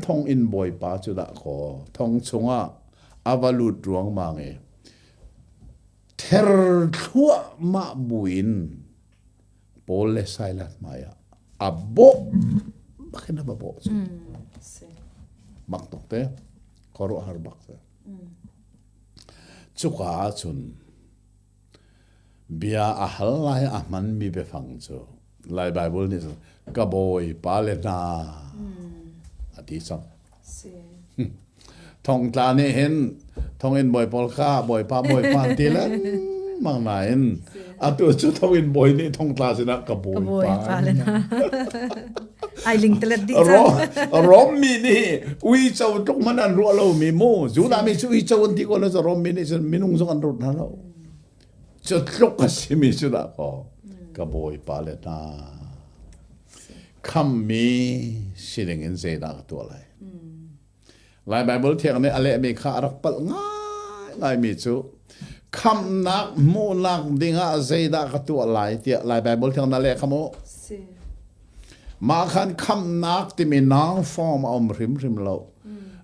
Thong in bawipa cu dah kaw thong chungah a va lut ruangmang i ther thluahmah buin Paul le Silas hmai ah a bawh bakin a va bawh cu. Mak tuk te khuaruahhar bak te. Cuka ahcun bia a hal lai a hmanmi biafang cu Lai Bible nih cun ka bawipa le hna a ti cang. Thongtla nih hin thonginn bawi pawl kha bawipa bawipa an ti lengmang nain atu cu thonginn bawi nih thongtla sinah ka bawipa le hna. Ai ling telet dih cang. Rom mi nih uico tluk hmanh an ruah lomi mu Judah mi cu uico an ti ko lo Rom mi nih cun minung zong an ruat hna lo. Cu tluk a simi cu dah kaw ka bawipa le hna khammi si ding in zeidah ka tuah lai. Lai Bible thiang nih a lehmi kha a rak palh ngaingaimi cu khamnak hmuhnak dingah zeidah ka tuah lai tiah Lai Bible thiang na leh kha mu. Mah khan khamnak timi noun form a um hrimhrim lo.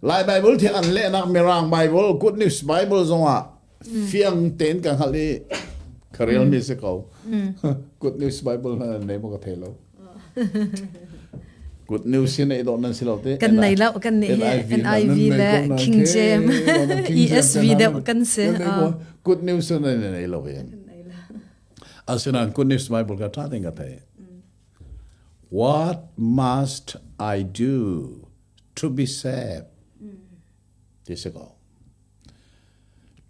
Lai Bible thiang an lehnak Mirang Bible, Good News Bible zongah fiang tein ka hngalh i ka relmi si ko. Good News Bible hna nan nei maw ka thei lo. Good News hi nei dawh nan si lo te. Kan nei lo kan nih hi NIV le King James ESV deuh kan si. Good News nan nei lo in. Asinain Good News Bible ka ṭha tein ka thei. What must I do to be saved? Ti si ko.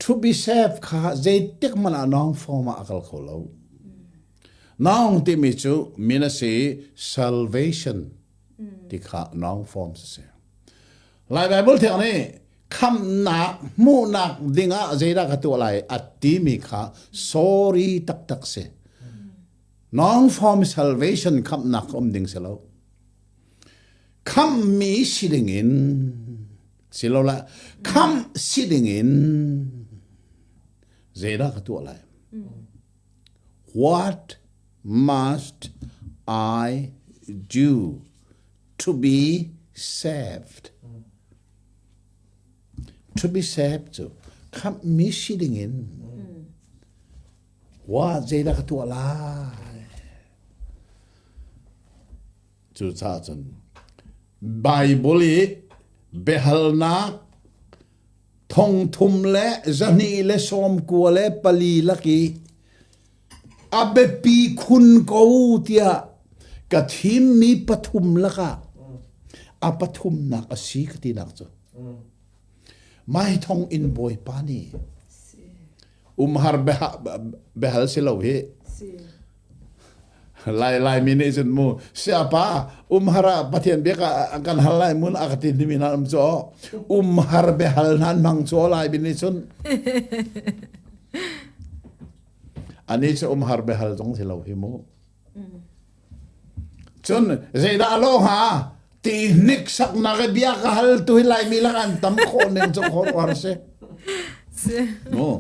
To be saved kha zeitik hmanh ah noun form ah a kal kho lo. Noun timi cu min a si salvation ti kha noun form si si. Lai Bible thiang nih khamnak hmuhnak dingah zeidah ka tuah lai a timi kha sorry taktak si. Noun form salvation khamnak um ding si lo. Khammi si ding in silole khamh si dingin zeidah ka tuah lai? What must I do to be saved? To be saved cu khamhmi si dingin wa zeidah ka tuah lai? Cucaah cun Baibal i biahalnak thongthum le 294 lak i a biapi khun ko tiah ka thimmi pathum lakah a pathumnak a si ka tinak cu. Mai thong in Bawipa nih umhar biahal si lo hi lai lai mi nih cun mu siapa umhar ah pathian biak ah kan hal lai mun a ka ti mi na um cho umhar biahal nan mang cho lai mi nih cun ani cu umhar biahal zong si lo hi mu cun zeidah lo ha ti hnik sak nak bia ka hal tu hi lai mi lak an tam khawh ning cu khor war si mu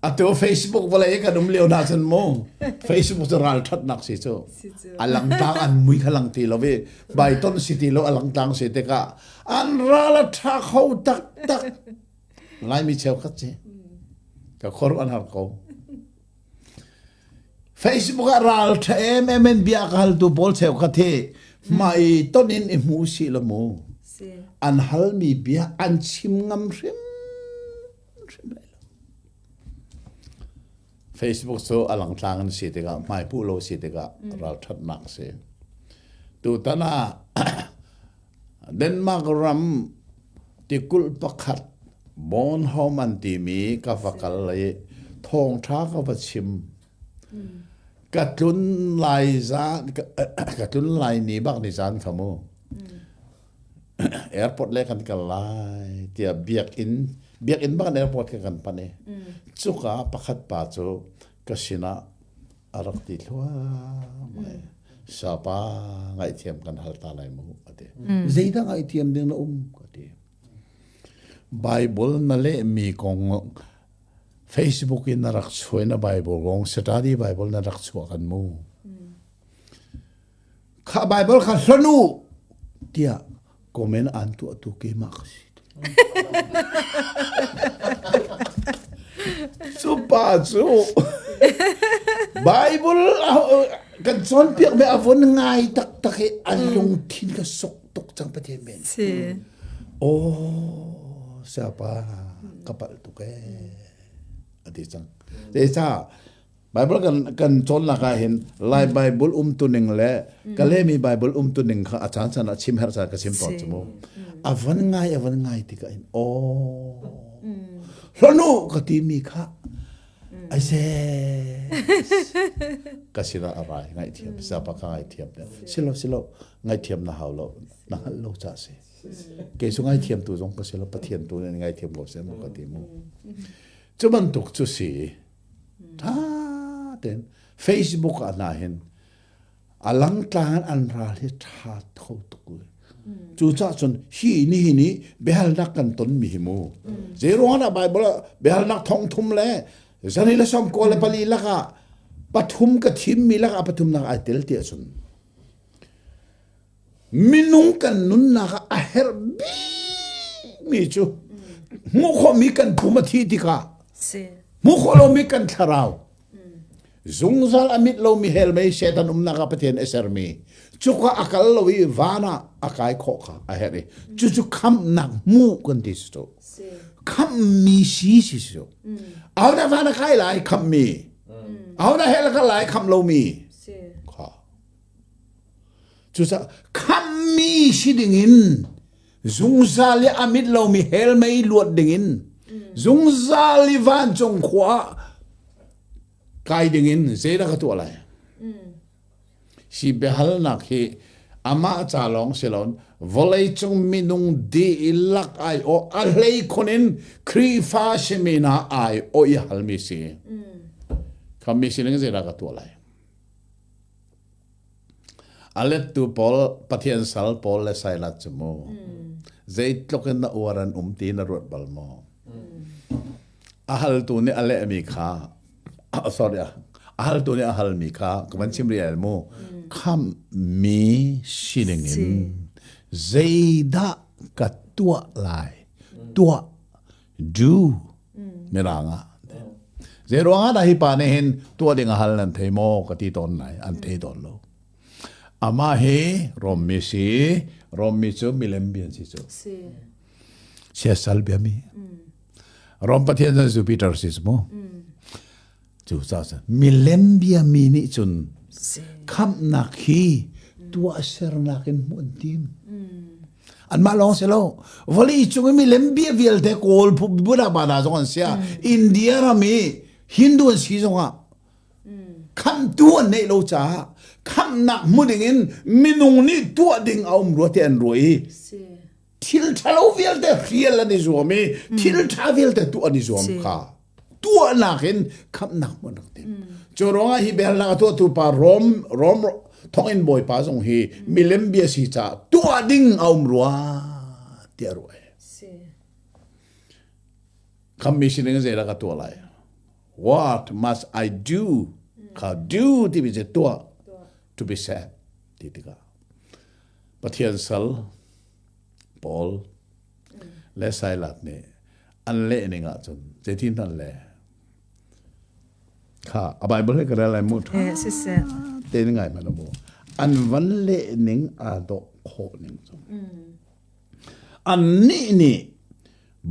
atu Facebook vawlei kan um lio na cun mu Facebook cu ral that nak si cu alang tlang an mui kha lang ti lo vi bai ton si ti lo alang tlang si tikah an ral a tha kho tak tak laimi cheu khat si ka khor an har ko Facebook ah ral ṭha emem in bia ka haltu pawl cheukhat hi hmai ton in i hmu si lo mu. An halmi bia an chim ngam hrim hrim lai lo. Facebook cu a langtlang in si tikah hmai puh lo si tikah ralṭhatnak si. Tutan ah Denmark ram tikulh pakhat Bornholm an timi ka va kal i thawngṭha ka va chim. Ka tlun lai zan ka tlun lai ni bak ni zan kha mu. Airport le kan kal lai tiah biakinn biakinn bak in airport ka kan pan i cuka pakhat pa cu ka sinah a rak ti thluahmah sapa ngaihthiam kan hal ta lai mu a ti zeidah ngaihthiam ding na um ka ti Bible na leh mi kong Facebook in na rak chuai na Bible kong study Bible na rak chuah kan mu kha Bible kha hlonu tiah. Comment an tuahtu keimah ka si. Cu pa cu Bible kan cawnpiak mi a vun ngai taktak i a lungthin ka sok tuk cang Pathian men. Si. Oh, siapa ka palh tuk ee a ti cang. Zeicah Bible kan kan cawnnak ah hin Lai Bible umtuning le Kalemi Bible umtuning kha a caan caan ah chim herh caan ka chim tawn cu mu. A van ngai a van ngai tikah hin aw hlonu ka timi kha ai se ka sinah a rai ngaihthiam sapa ka ngaithiam silo silo ngaithiam na hau lo na hngalh lo ca si kei cu ngaithiam tu zong ka si lo Pathian tu nih ngaithiam ko seh mu ka ti mu cu bantuk cu si Ṭha tein Facebook ah hna hin a langtlang in an ral hi ṭha kho tuk. Cucaah cun hi ni hi nih biahalnak kan tonmi hi mu. Zei ruang ah Bible ah biahalnak thong thum le zani le sawm kaw le pali lakah pathum ka thimmi lakah pathumnak ai tel ti ahcun minung kan nunnak ah a herh bikmi cu hmuh khawhmi kan pum a thih tikah hmuh khawh lomi kan thlarau zungzal a mit lomi hell mei Satan umnak ah Pathian a sermi cuka a kal lo i van ah a kai khawh kha a herh i cucu khamhnak hmuh kan ti si cu khamhmi si si cu ahodah van a kai lai khamhmi ahodah hell a kal lai khamh lomi kha Cucaah khamhmi si dingin zungzal i a mit lomi hell mei luat dingin zungzal i vancung khua ah kai dingin zeidah ka tuah lai? Si biahalnak hi amah ca lawng si loin vawleicung minung dihlak ai awh a hleikhun in Khrihfa simi hna ai awh i halmi si. Khammi sining zeidah ka tuah lai? A lettu pawl Pathian sal pawl le sailat cu mu zeitluk in na uar an um ti na ruat bal maw? A haltu nih a lehmi kha sorry a haltu nih a halmi kha ka van chim rih el mu khamhmi sining in zeidah ka tuah lai tuah do Mirang ah. Zei ruang ah dah hi pa nih hin tuah ding a hal nan thei maw ka ti tawn lai an thei tawn lo. Amah hi Rom mi si Rom mi cu milem bia si cu. Siasal bia mi. Rom Pathian cu Jupiter si mu. Cu ca milem bia mi nih cun khamhnak hi tuahsernak in hmuh an tim. Anmah lawng si lo. Vawlei cung i milem bia vialte Kawl Buddha Bada zong an sia. India ram i Hindu an si zongah khamhtu an neih lo caah khamhnak hmu ding in minung nih tuah ding a um rua ti an ruah i thil ṭhalo vialte hrial an i zuam i thil ṭha vialte tuah an i zuam kha tuahnak in khamhnak hmuh an rak tim. Cu ruangah hi biahalnak a tuahtu pa Rom Rom thonginn bawipa zong hi milem bia si caah tuah ding a um rua tiah ruah. Khammi sining zeidah ka tuah lai? What must I do? Kha do timi cu tuah to be saved ti tikah Pathian sal Paul le Silas nih an leh ning ahcun zeitin an leh kha a Bible he ka rel lai mu tha siseh te ngai man mu an van leh ning aa dawh khawh ning cu an nih nih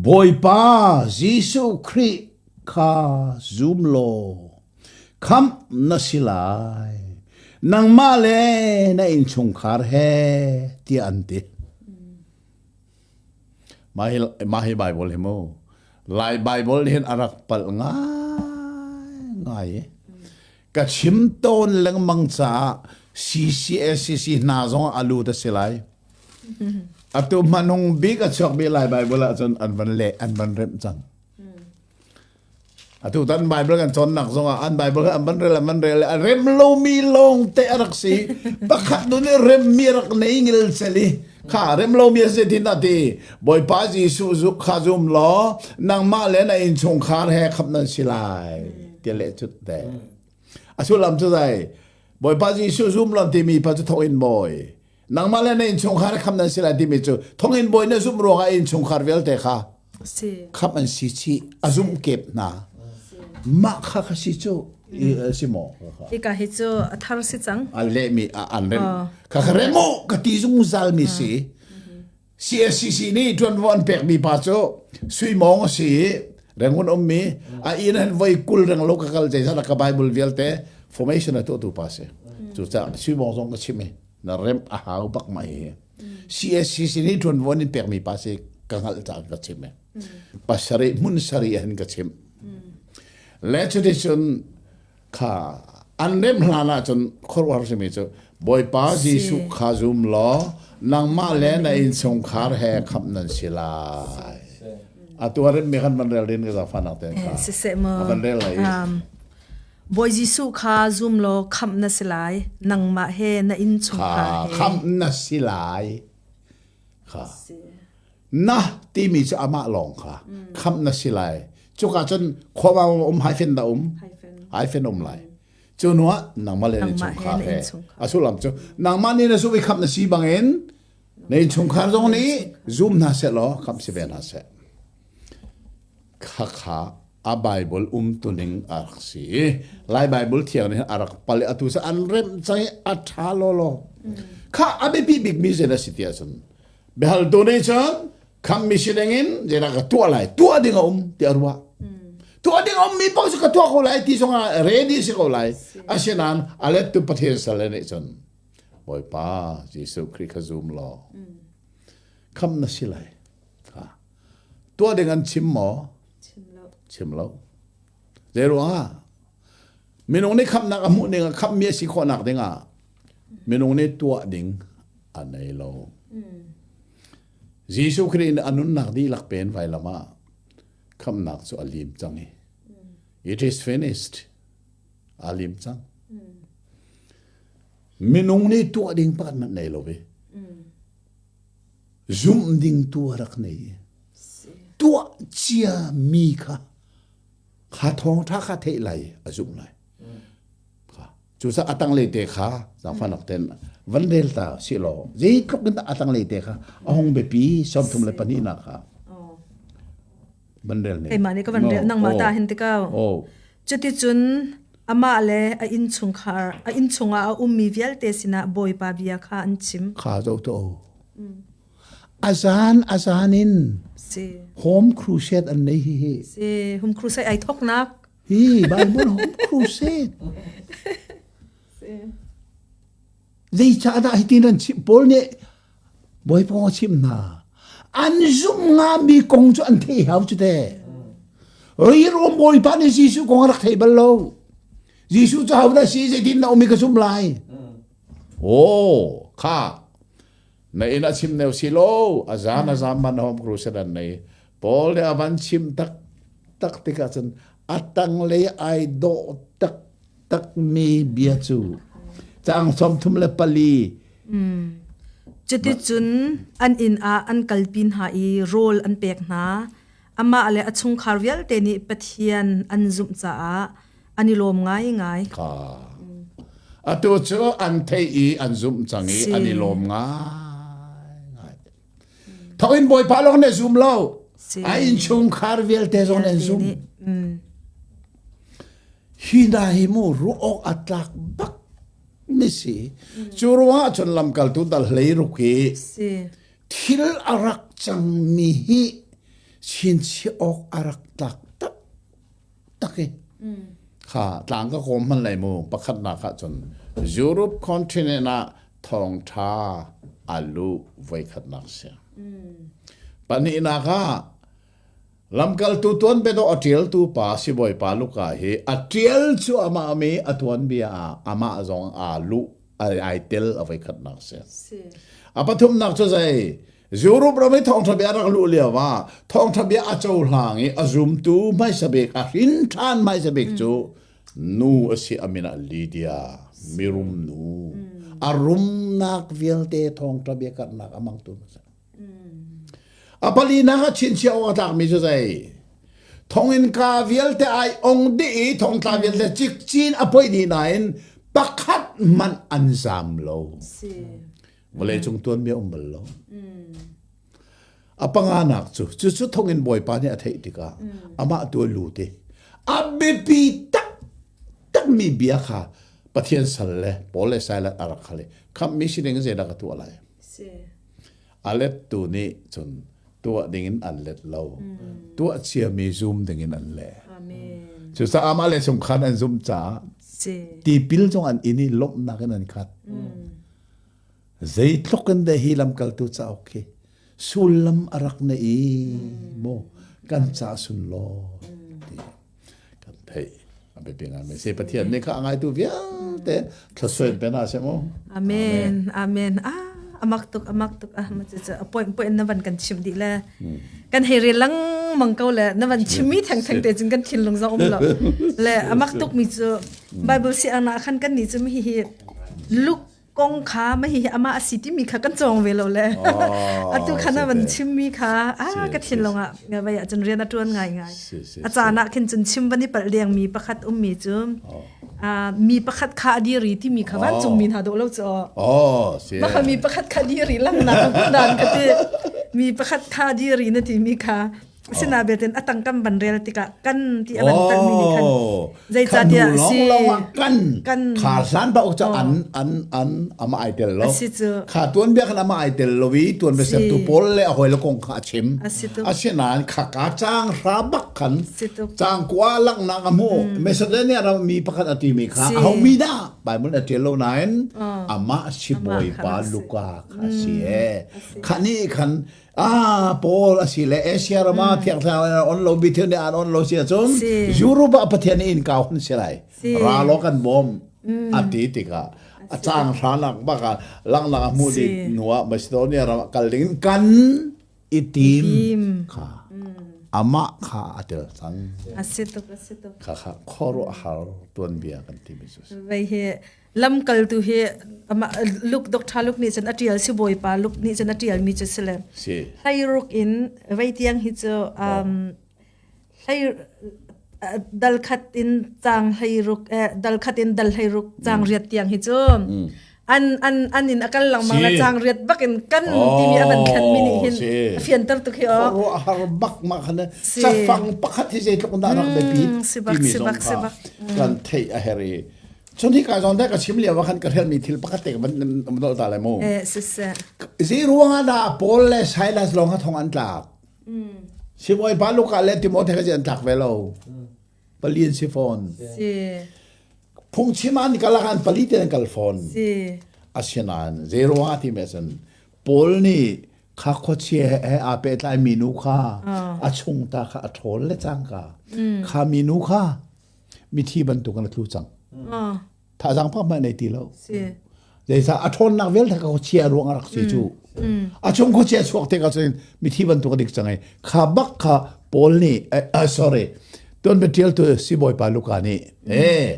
Bawipa Jesuh Khrih kha zum law khamh na si lai nangmah le na innchungkhar he tiah an ti Mah hi, mah hi Bible hi mu. Lai Bible hin a rak palh ngai. Ka chim tawn lengmang caah CCSCC hna zong a lut a si lai. Atu hmanung bik a chuak mi Lai Bible ahcun an van leh, an van remh cang. Atu tan Bible kan cawnnak zongah an Bible an van rel an van rel a rem lomi lawng te a rak si. Pakhat nu nih remmi a rak nei ngil cel i kha rem lomi a si tin a ti. Bawipa Jesuh zuk kha zum law nangmah le na innchungkhar he khamh nan si lai ti leh cut te. A sullam cu zai Bawipa Jesuh zum law timi pa cu thawh in bawi. Nangmah le na innchungkhar khamh nan si lai timi cu thonginn bawi na zumh ruangah innchungkhar vialte kha khamh an si chih a zumh kep hna. Mah kha kha si cu si maw? Hika hi cu a thar si cang. A lehmi an rem. Kha kha rem u ka ti zungzal mi si. CSCC nih ṭuanvo an pekmi pa cu Sui Mawng a si i Rangoon ummi a inn han voi 20 renglo ka kal zeizat ka Bible vialte formation a tuahtu pa si. Cucaah Sui Mawng zong ka chim i na rem a hau bak ma hi. CSCC nih ṭuanvo an in pekmi pa si ka hngalh caah ka chim i pasarih hmun sarih hin ka chim. Le cuticun kha an rem hlan ahcun khuaruahhar simi cu Bawipa Jesuh kha zum law nangmah le na innchungkhar he khamh nan si lai. Atu a remmi khan van rel din ka zaangfahnak ten kha. Siseh maw. A van rel lai. Bawi Jesuh kha zum law khamh na si lai. Nangmah he na innchungkhar he. Khamh na si lai. Kha. Na timi cu amah lawng kha khamh na si lai. Cuka cun khuama um hyphen dah um? Hyphen um lai. Cu hnu ah nangmah le na innchungkhar he. A sullam cu nangmah nih na zumh i khamh na si bangin na innchungkhar zong nih zum hna seh law khamh si ve hna seh. Khakha a Bible umtuning a rak si i Lai Bible thiang nih a rak pal i atu cu an remh cang i a ṭha lawlaw. Kha a biapi bikmi zei dah si ti ahcun biahaltu nih cun khammi si dingin zeidah ka tuah lai tuah ding a um ti a ruah. Tuah ding a ummi paoh cu ka tuah ko lai ti zongah ready si ko lai. Asinain a lettu Pathian salle nih cun Bawipa Jesuh Khrih kha zum law khamh na si lai. Tuah ding an chim maw? Chim lo. Chim lo. Zei ruangah? Minung nih khamhnak a hmuh ning ah khamhmi a si khawhnak ding ah minung nih tuah ding a nei lo. Jesuh Khrih nih a nunnak dihlak pen vailam ah khamhnak cu a lim cang i it is finished. A lim cang. Minung nih tuah ding pakhat hmanh nei lo ve. Zumh ding tu a rak nei. Tuah cia mi kha kha thawngṭha kha theih lai a zumh lai. Cucaah a tanglei te kha zaangfahnak ten van rel ta si law zeitluk in dah a tanglei te kha a hung biapi 32 nak kha van rel ne. Keimah nih ka van rel nangmah ta hin tikau. Cuticun amah le a innchungkhar a innchungah a ummi vialte sinah Bawipa bia kha an chim. Kha zo to. Azan azan in Si. Home crusade an nei hi hi. Si home crusade ai thoknak. Hi Bible home crusade. Si. Zeicahdah hitin an chimh? Paul nih Bawipa kong a chimh hna. An zumh ngami kong cu an theih hau cu te. Rom Bawipa nih Jesuh kong a rak thei bal lo. Jesuh cu hodah si zeitin na um i ka zumh lai? Oh, kha na inn a chim neu si lo a zan a zam man home crusade an nei Paul nih a van chim tak tak tikah cun a tanglei ai dawh tak takmi bia cu caang 34. Cuticun an inn ah an kalpi hna i rawl an pek hna. Amah le a chungkhar vialte nih Pathian an zumh caah an i lawm ngaingai. Kha. Atu cu an theih i an zumh cang i an i lawm ngaingai. Thawk in Bawipa lawng nih zum lo. A innchungkhar vialte zong nih an zum. Hi hna hi mu ruah awk a tlak bak mi si. Cu ruangah cun lamkaltu dal 16 hi thil a rak cangmi hi chinchiah awk a rak tlak tak tak i kha tlang ka kawm hman lai mu pakhatnak ah cun Europe continent ah thawngtha a luh voikhatnak si. Pahnihnak ah lamkaltu tuanbia a ṭialtu pa sibawipa Luka hi a ṭial cu amah mi a tuanbia ah amah zong aa luh ai tel a voikhatnak si. A pathumnak cu zei Europe ram i thawngṭha bia rak luh lio ah thawngṭha bia a cohlang i a zumtu hmaisa bik a hrin ṭhan hmaisa bik cu nu a si a min ah Lydia mirum nu a rumnak vialte thawngṭha bia karhnak a mangtu a si. A palinak ah chinchiah awk a tlakmi cu zei thonginn ka vialte ai ong dih i thongtla vialte cikcin a poih dih nain pakhat hmanh an zam lo. Vawlei cung tuanbia um bal lo. A panganak cu cucu thonginn bawipa nih a theih tikah amah tu a lut i a biapi taktakmi bia kha Pathian sal le Paul le Silas a rak hal i khamhmi si ding zeidah ka tuah lai? A lettu nih cun tuah dingin an let lo. Tuah ciami zum dingin an leh. Cucaah amah le chungkhan an zumh caah tipil zong an in i lawmhnak in an khat. Zeitluk in deh hi lamkaltu cauk hi sullam a rak na i maw kan ca sunlaw ti kan theih a biapi ngai mi si Pathian nih kha a ngaitu vialte thluachuah pe hna seh mu. Amen. Amen. Ah amak tuk amak tuk ah ma cu point point na van kan chim dih le kan hei rel lengmang ko le na van chimmi theng theng te cun kan thinlung zong um lo le amak tuk mi cu Bible si ana khan kan ni cu mi hi Luke kong kha mah hihi amah a si timi kha kan cawng ve lo le atu khan a van chimmi kha a ka thinlung ah vai ah cun rian a tuan ngai ngai a caan ah khin cun chim van i palh deng mi pakhat ummi cu mi pakhat kha a diri timi kha vancung mi hna dawh lo cu mah mi pakhat kha diri lang na dan ka ti mi pakhat kha diri na timi kha Asinain belte a tangkam van rel tikah kan ti a van tanmi nih khan zeicahtiah si kan kan kha hlan ba ok an an an ama ai tel lo kha tuan bia khan ama ai tel lo i tuan bia ser tu paul le a hoi le kong kha a chim asinain kha ka chang hra bak khan chang kwa lak nak a mu Macedonia ram mi pakhat a ti mi kha a ho mi dah Bible a ṭial lo nain amah si bawipa Luka kha si e kha ni khan Ah, Paul a si le Asia ram ah thiang thlarau an on lo mi thil nih an on lo si ahcun Europe ah Pathian inn kau hun si lai. Ra lo kan bawm a ti tikah a cang hranak bak ah langnak a hmuh dih hnu ah Macedonia ram ah kal ding kan i tim kha amah kha a tel cang. A si tuk, a si tuk. Kha kha khuaruahhar tuanbia kan ti mi cu. Vei hi lamkaltu hi amah Luke Dr. Luke nih cun a ṭial si bawipa Luke nih cun a ṭialmi cu si le si hleiruk in vei tiang hi cu um, hlei dal khat in cang hleiruk eh, dal khat in dal hleiruk cang riat tiang hi cu an an an in a kal lengmang la cang riat bak in kan timi a van thlen mi nih hin a fianter tuk hi o har bak ma khan cafang pakhat hi zeitluk dah rak biapi timi zong kha kan theih a herh i Cun hika zawn te ka chim lio ah khan ka hrelmi thil pakhat te ka van nolh ta lai mu. Eh, siseh. Zei ruang ah dah Paul le Silas lawng kha thong an tlak? Sibawipa Luka le Timote kha an tlak ve lo. Pali an si fawn. Si. Phungchim an kal ah an pali te an kal fawn. Si. Asinain zei ruang ah ti me cun Paul nih kha khuachia he aa pehtlai mi nu kha a chung ta kha a ṭhawl le cangka kha mi nu kha mithi bantuk in a tlu cang thazaang pak hmanh nei ti lo zeicah a ṭhawnnak vialte ka khuachia ruang a rak si cu a chung khuachia chuak te ka cun mithi bantuk a dik cang i kha bak kha Paul nih sorry tuan bia tu sibawipa Luka nih eh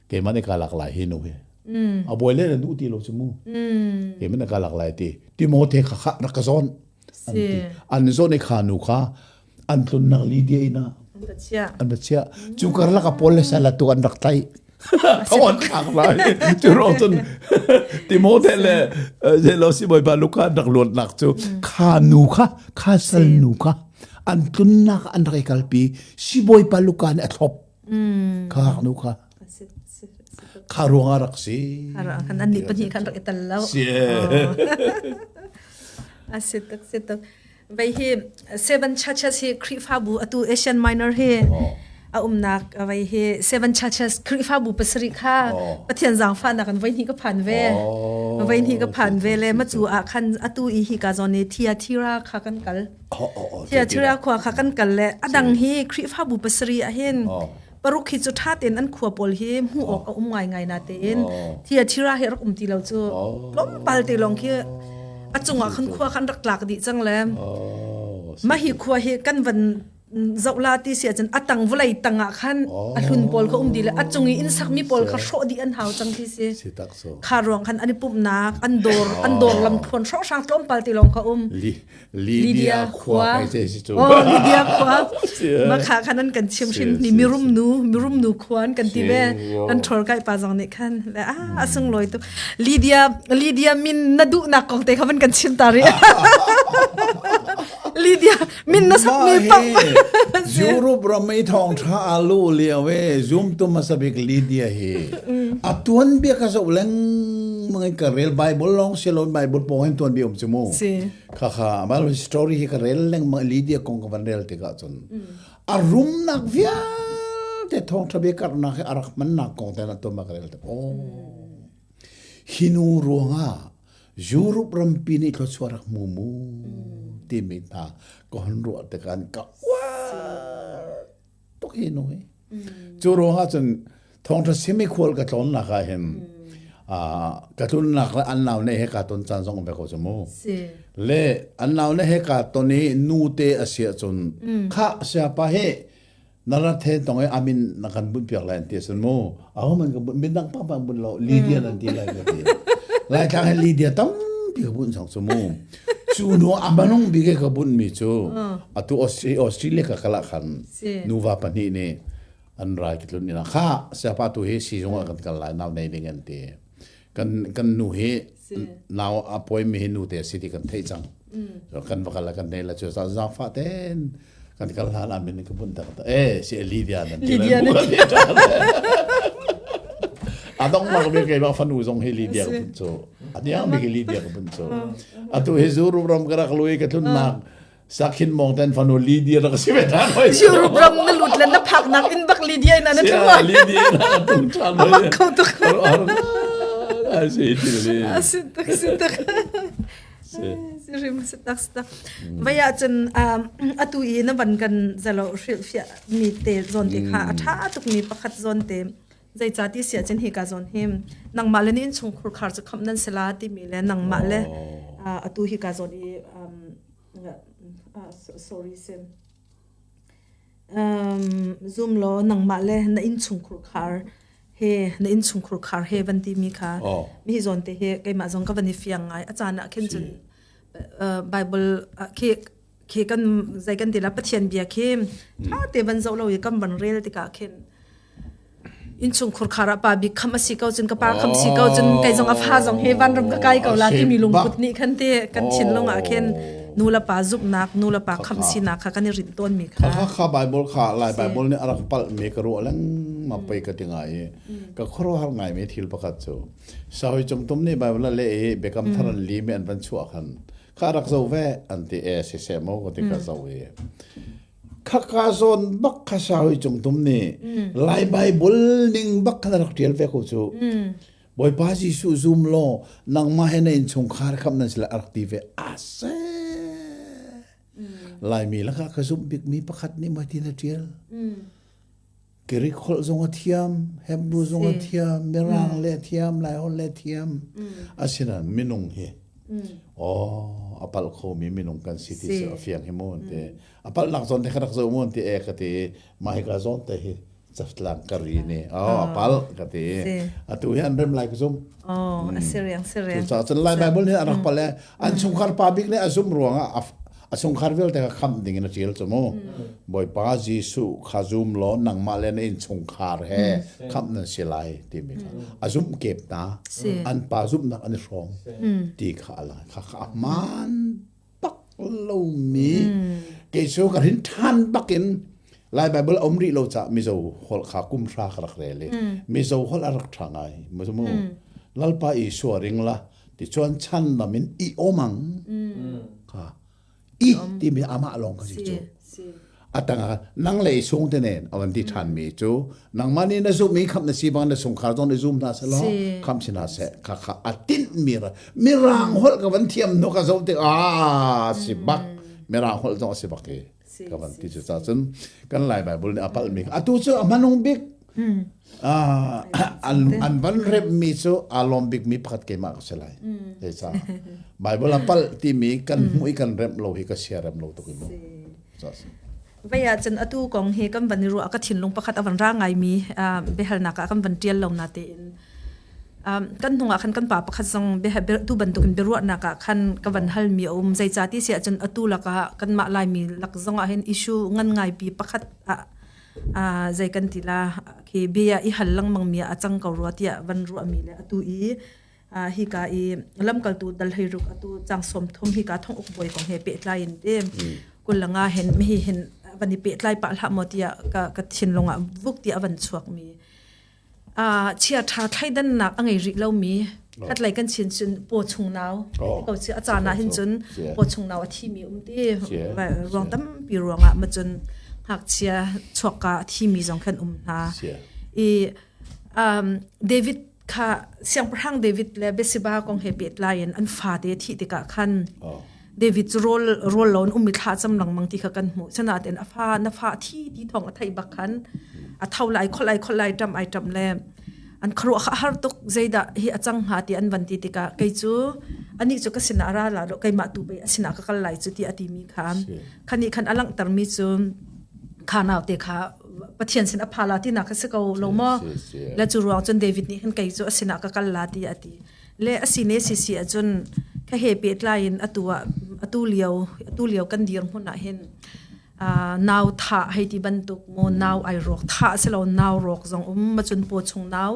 keimah nih ka lak lai hi nu hi a bawi le na duh ti lo cu mu keimah nih ka lak lai ti Timote kha kha rak ka zawn an ti an zawn i kha nu kha an tlunnak Lydia inn ah an va chiah cu karlak ah Paul le Silas tu an rak tlaih thong an thlak lai cu ruang cun Timote le zeilo sibawipa Luka an rak luatnak cu kha nu kha kha sal nu kha an tlunnak an rak i kalpi sibawipa Luka nih a thlop kha nu kha kha ruang ah rak si kan an nih pahnih khan rak i tal lo si a si tuk si tuk Vei hi Seven Churches hi Khrihfabu atu Asian Minor hi a umnak vei hi Seven Churches Khrihfabu pasarih kha Pathian zaangfahnak in voi hnih ka phan ve. Voi hnih ka phan ve le macu ah khan atu i hi ka zawn i Thyatira kha kan kal. Thyatira khua kha kan kal le adang hi Khrihfabu pasarih ah hin paruk hi cu ṭha tein an khua pawl hi hmuh awk a um ngaingai na tein Thyatira hi rak um ti lo cu tlawmpal te lawng khi a cungah khan khua khan rak tlak dih cang le mah hi khua hi kan van Zoh la ti si ahcun a tang vawlei tang ah khan a hlun pawl kha um dih le a cung i inn sakmi pawl kha hrawh dih an hau cang ti si. Si tak so. Kha ruang khan an i pumhnak an dawr an dawr lam thluan hrawnghrang tlawmpal ti lawng kha um. Lydia khua kai ce si cu. Oh Lydia khua. Ma kha khan an kan chim hrin ni mirum nu mirum nu khua an kan ti ve. Kan thor kai pa zong nih khan le a a sunglawi tuk. Lydia Lydia min na duhnak kong te kha van kan chim ta rih. Lydia min na sak mi pak. Europe ram i thawng tha alu lio e zoom tu masabik Lydia hi. A tuan bia ka zo leng mangai ka rel Bible long se lo Bible pong hin tuan bi um chu mu. Kha kha Bible story hi ka rel leng mang Lydia kong ka van rel tikah cun. A rum nak vialte thawng tha bia karnak hi arak man nak kong te na tuan ma ka rel te. Oh. Hi nu ruangah Europe rampi nih thluachuah rak hmu mu timi hna ka hon ruah tikah ka uar tuk hi nu hi. Cu ruangah cun thawngṭha simi khual ka tlawnnak ah hin ka tlunnak le an nau ne he ka ton caan zong um ve ko cu mu. Le an nau ne he ka ton i nu te a si ahcun khah siapa hi na rat he tong i amin na kan bunh piak lai an ti asun mu aho man ka bunh min dang pa pa bunh lo Lydia nan ti lai ka ti lai tlang he Lydia tampi ka bunh chang cu mu cu nu a manung bik ka bunh mi cu atu Australia ka kala khan nuva pahnih nih an rai ki tlun ina kha siapa tu hi sizung ah kan kal lai nau nei ding an ti kan kan nu hi nau a poi mi hi nu te si ti kan theih cang kan va kal kan nei la chu sa zang fa ten kan kal hlan ah min ka bun tak ta e si Lydia nan ti Lydia nan ti adong mak be ke ba fanu zong hi Lydia ka bun chu adiang bi Lydia ka bun chu atu hi zu rum ram ka rak lui ka tlun nak Sakhin mong ten fanu Lydia rak si ve than hoi. Europe ram na lut le na phak nak in bak Lydia in na tlung. Lydia na tlung than. Amak kho tuk. Ai si ti li. Si tuk si tuk. Si rim si tak si tak. Vaya cun atu i na van kan zalo hril fia mi te zon te kha a tha tuk mi pakhat zon te zeicah ti si ahcun hika zawn hi nangmah le na innchungkhur khar cu khamh nan si la timi le nangmah le atu hika zawn i sorry sim zum law nangmah le na innchungkhur khar he na innchungkhur khar he van timi kha mi zawn te hi keimah zong ka van i fiang ngai a caan ah khin cun Bible khi khi kan zei kan ti la Pathian bia khi tha te van zoh lo i kan van rel tikah khin innchungkhur khar ah pa bik kham a si ko cun ka pa kham si ko cun kei zong a fa zong he vanram ka kai ko la timi lungput nih khan te kan thinlung ah khin nu le pa zumhnak nu le pa kham sinak kha kan i rinh tawn mi kha kha kha Bible kha Lai Bible nih a rak palh mi ka ruah lengmang pei ka ti ngai i ka khuaruahhar ngai mi thil pakhat cu sawi cungtum nih Bible a leh i biakam thar an li mi an van chuah khan kha rak zo ve an ti e siseh mo ka ti ka zo i Khaka zawn bak kha saui cungtum nih Lai Bible ning bak khan rak ṭial ve ko cu. Bawipa Jesuh zum law nangmah he na innchungkhar khamh nan si lai a rak ti ve. A se. Laimi lakah ka zumh bikmi pakhat nih mah tin a ṭial. Greek holh zong a thiam, Hebrew zong a thiam, Mirang le a thiam, Lai holh le a thiam. Asinain minung hi oh a palh khomi minung kan si ti cu a fiang hi mu an ti. A palhnak zawn te kha rak zoh mu an ti e ka ti. Mah hika zawn te hi catlang ka ri ni. Oh a palh ka ti. Atu hi an rem lai ka zum. Oh a si riang si riang. Cucaah cun Lai Bible nih a rak palh e an chungkhar pa bik nih a zumh ruangah a chungkhar vialte kha khamh ding in a ṭial cu mu. Bawipa Jesuh kha zum law nangmah le na innchungkhar he khamh nan si lai timi kha a zumh kep hna. An pa zumhnak an i hrawm ti kha a lang. Kha kha a hmaan bak lomi kei cu ka rin ṭhan bakin Lai Bible a um rih lo caah Mizo holh kha kum hra ka rak rel i Mizo holh a rak ṭha ngai. Mu Lalpa Isua ring la ti chuan chan lam in i omang kha i timi amah lawng ka si cu atang ah nang le sung te nen awan ti than mi cu nangmah nih na zumh i khamh na si bang na chungkhar zong na zum hna se law khamh si hna seh kha kha a tinh mi mirang holh ka van thiam no ka zo tik a si bak mirang holh zong a si bak i ka van ti cu ca cun kan lai bible nih a palh mi atu cu a hmanung bik an an van rep mi cu aa lawm bik mi pakhat keimah ka si lai ca bible a palh timi kan hmuh i kan remh lo hi ka sia rem lo tuk i mu. Vei ah cun atu kong hi kan van i ruah ka thinlung pakhat a van ra ngaimi biahalnak ah kan van ṭial lo na tein kan hnung ah khan kan pa pakhat zong tu bantukin biaruahnak ah khan ka van halmi a um. Zeicah ti si ahcun atu lakah kanmah Laimi lak zong ah hin issue ngan ngaipi pakhat ah zei kan ti la khi bia i hal lengmang mi ah a cang ko rua tiah van ruahmi le atu i hika i lamkaltu dal hei ruk atu cang som thum hika thong uk bawi kong he pehtlai in te kulanga hen mi hin van i pehtlai pa hlah maw tiah ka ka thinlung ah vuk ti avan chuak mi a chia tha thlaidannak a ngei rih lo mi khatlei kan chin cun paw chung nau ko chi a caan ah hin cun paw chung nau a thi mi um ti ruang tampi ruangah ma cun ngakchia chuakka a thi mi zong khan um hna i David kha siangpahrang David le Bathsheba kong he pehtlai in an fate thih tikah khan David cu rawl rawl lo in um i thla cam lengmang ti kha kan hmuh. Sinain a fa na fa thi ti thawng a theih bak khan a tho lai khol ai khol lai ṭam ai ṭam le an khuaruah kha har tuk zeidah hi a cang hnga ti an van ti tikah kei cu anih cu ka sinah ra la lo keimah tu pei a sinah ka kal lai cu ti a timi kha khani khan a langhtermi cu kha naute kha Pathian sin a pha la tinak kha si ko lo maw le cu ruang cun David nih hin kei cu a sinah ka kal la ti a ti le a si ne si si ahcun kha he pehtlai in atu ah atu lio atu lio kan dir hmun ah hin nau thah hei ti bantuk maw nau ai rawk thah si lo nau rawk zong um ma cun paw chung nau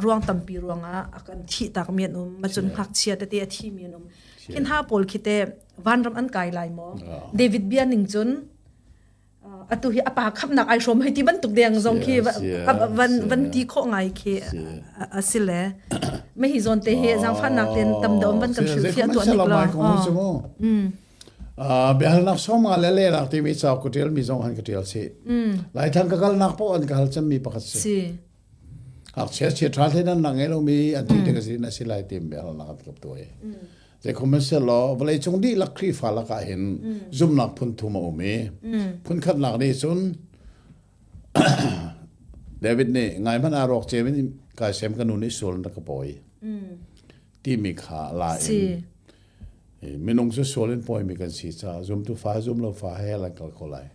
ruang tampi ruangah a kan thih tak mi an um ma cun ngakchia tete a thi mi an um khin ha pawl khi te vanram an kai lai maw David bia ning cun atu hi a pa khamnak ai hrawm hei ti bantuk deng zong khi van van ti khawh ngai khi a si le me hi zawn te hi zaangfahnak ten tam dom van kan hrilh fiah tuah nik lo biahalnak sawma le le nak timi ca ka tial mi zong han ka tial si lai thang ka kal nak po an ka hal cem mi pakhat si Ngakchia chia ṭha thleidan nak ngei lomi an thi tik a si na si lai tim biahalnak an kap tuai. Zei khom an law vawlei cung dihlak Khrihfa lakah hin zumnak phun thum a um i phun khatnak nih cun David nih ngai hmanh aa rawk cem in kai sem ka nu nih sual na ka pawi timi kha la in minung cu sual in pawimi kan si caah zumtu fa zum lo fa he lan kal ko lai.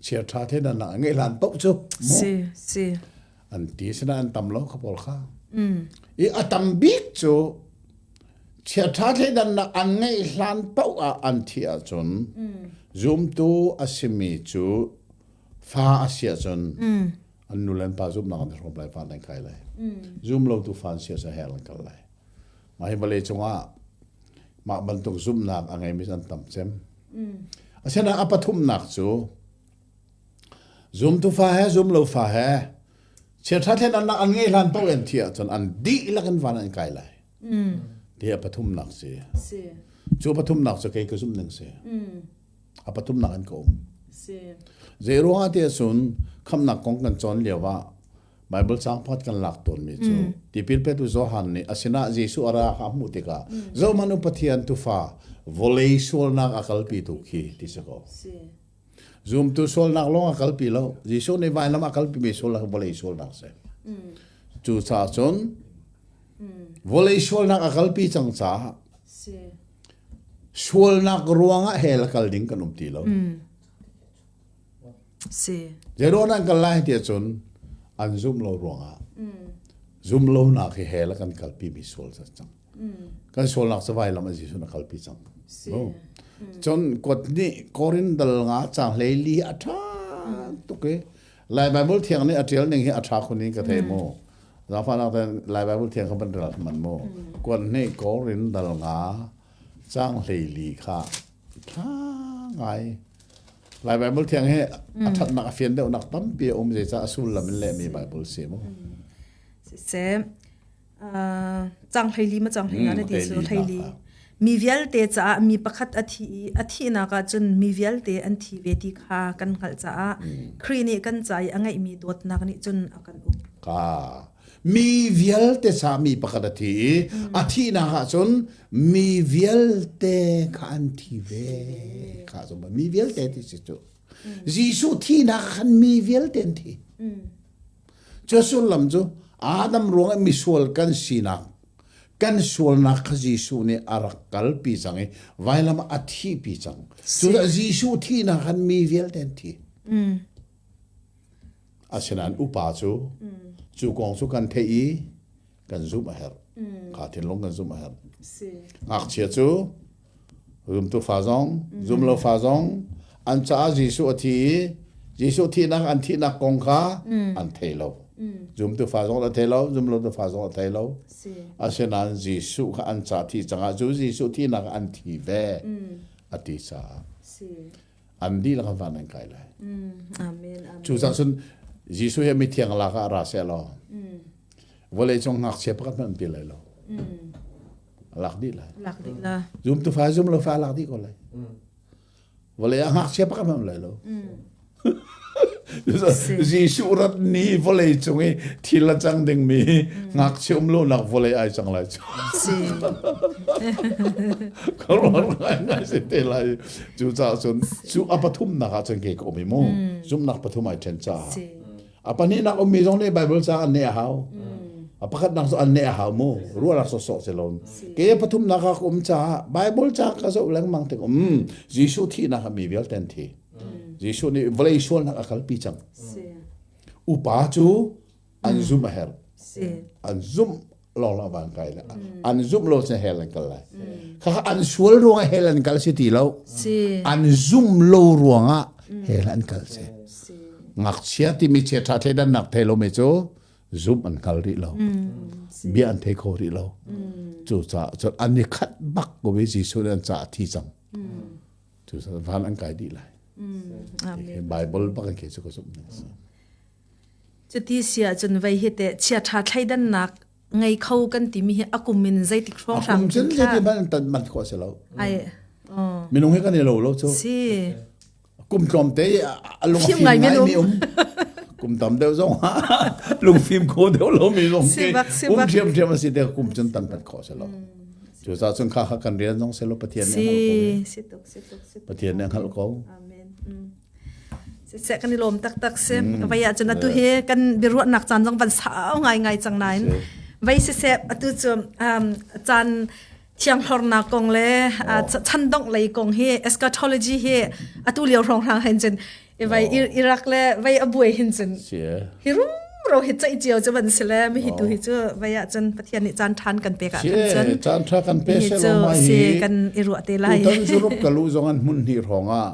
Chia ṭha the nan nak ngeih hlan paoh cu si si an ti sina an tam lo kha pawl kha i a tam bik cu chia ṭha thleidan nak an ngeih hlan paoh ah an thi ahcun zumtu a simi cu fa a si ahcun an nu le an pa zumnak an hrawm lai fa an kai lai zum lo tu fa an si ahcun hell an kal lai mah hi vawlei cungah mah bantuk zumhnak a ngeimi an tam cem. Asinain a pathumnak cu zumtu fa he zumlo fa he chiaṭha thlennak an ngei hlan paoh an thi ahcun an dihlak in van an kai lai. Ti a pathumnak si. Cu pathumnak cu kei ka zumh ning si. A pathumnak in ka um. Zei ruangah ti ahcun khamnak kong kan cawn lio ah Bible caang pakhat kan lak tawnmi cu tipil petu Johan nih a sinah Jesuh a ra kha a hmuh tikah zohhmanh u Pathian tufa vawlei sualnak a kalpitu khi ti si ko. Zumtu sualnak lawng a kalpi lo. Jesuh nih vailam a kalpimi sualnak vawlei sualnak si. Cucaah cun vawlei sualnak a kalpi cang caah sualnak ruangah hell a kal ding kan um ti lo. Si. Zeiruang an kal lai tiah cun an zumh lo ruangah zum lonak hi hell a kan kalpi mi sual ca cang. Kan sualnak cu vailam a Jesuh na kalpi cang. Si. Cun kot nih Korin dal nga cang hlei li a ṭha tuk i Lai Bible thiang nih a ṭial ning hi a ṭha khun in ka thei mu. Zaangfahnak ten Lai Bible thiang kha van rel hman mu. Kuat nih Korin dal nga cang hlei li kha ṭha ngai. Lai Bible thiang hi a ṭhatnak a fian deuhnak tampi a um zeicah a sullam in lehmi Bible si mu. Siseh cang hleili ma cang hlei na ti cu hleili mi vialte caah mi pakhat a thi i a thihnak ah cun mi vialte an thi ve ti kha kan hngalh caah Khrih nih kan ca i a ngeihmi dawtnak nih cun a kan uk. Ka mi vialte ca mi pakhat a thi i a thihnak ah cun mi vialte kha an thi ve kha cu mi vialte ti si cu Jesuh thihnak khan mi vialte an thi cu sullam cu Adam ruang i misual kan sinak. Kan sualnak kha Jesuh nih a rak kalpi cang i vailam ah a thihpi cang. Cucaah Jesuh thihnak khan mi vialte an thi. Asinain upa cu cu kong cu kan theih i kan zumh a herh. Kha thinlung kan zumh a herh. Ngakchia cu zumtu fa zong, zumlo fa zong an caah Jesuh a thi i Jesuh thihnak an thihnak kong kha an thei lo. Zumtu fa zong a thei lo, zumlotu fa zong a thei lo. Asinain Jesuh kha an ca thi cangah cu Jesuh thihnak an thi ve a ti caah an dihlak an van an kai lai. Amen. Amen. Cucaah cun Jesuh hi mithiang lak ah ra seh law vawlei cung ngakchia pakhat hmanh an ti lai lo. Lak dih lai. Lak dih la. Zumtu fa zum lo fa lak dih ko lai. Vawlei ah ngakchia pakhat hmanh lai lo. Jesuh rat ni vawlei cung i thil a cang dingmi ngakchia um lonak vawlei ai cang lai cu. Khuaruahhar ngaingai si te lai. Cucaah cun cu a pathumnak ah cun kei ka um i mu. Zumhnak pathum ai ṭhen caah. A pahnihnak ummi zong nih Bible ca an neh a hau. A pakhatnak cu an neh a hau mu. Ruahnak sawsawh si lo. Kei a pathumnak ah ka um caah Bible ca ka zoh lengmang tik um Jesuh thihnak ah mi vialte an thi. Jesuh nih vawlei sualnak a kalpi cang. Upa cu an zumh a herh. An zumh lawng lawng van kai le an zumh lo cun hell an kal lai. Kha an sual ruangah hell an kal si ti lo. An zumh lo ruangah hell an kal si. Ngakchia timi chia ṭha thleidannak thei lomi cu zumh an hngal rih lo. Bia an thei kho rih lo. Cucaah cun an i khat bak ko i Jesuh nih an caah a thi cang. Cucaah van an kai dih lai. Bible bak in khi cu ka zumh ning si. Cuti si ahcun vei hi teh chiaṭha thleidannak ngei kho kan timi hi a kum in zeitik hrawnghrang A kum cun zeiti hmanh tan man khawh a si lo. Ai. Minung hi kan i lo lo cu. Si. Kum tlawmte a lung fim ngai mi um. Kum tam deuh zong ah lungfim kho deuh lo mi zong ke um ṭhiamṭhiam a si te kum cun tan tan khawh a si lo. Cucaah cun kha kha kan rian zong si lo Pathian nih a hngalh ko. Si tuk si tuk si tuk. Pathian nih a hngalh ko. Amen. Siseh kan i lawm taktak si. Vai ah cun atu hi kan biaruahnak caan zong van sau ngaingai cang nain vai siseh atu cu caan thianghlornak kong le chandongh lei kong hi eschatology hi atu lio hrawnghrang hin cun vai Iraq le vai a buai hin cun hi rumro hi ceih cio cu van si le mi hi tu hi cu vai ah cun Pathian nih caan ṭhan kan pek ah khan cun caan ṭha kan pe se lo mai hi kan i ruah te lai tutan Europe ka lu zong an hmun hnih hrawng ah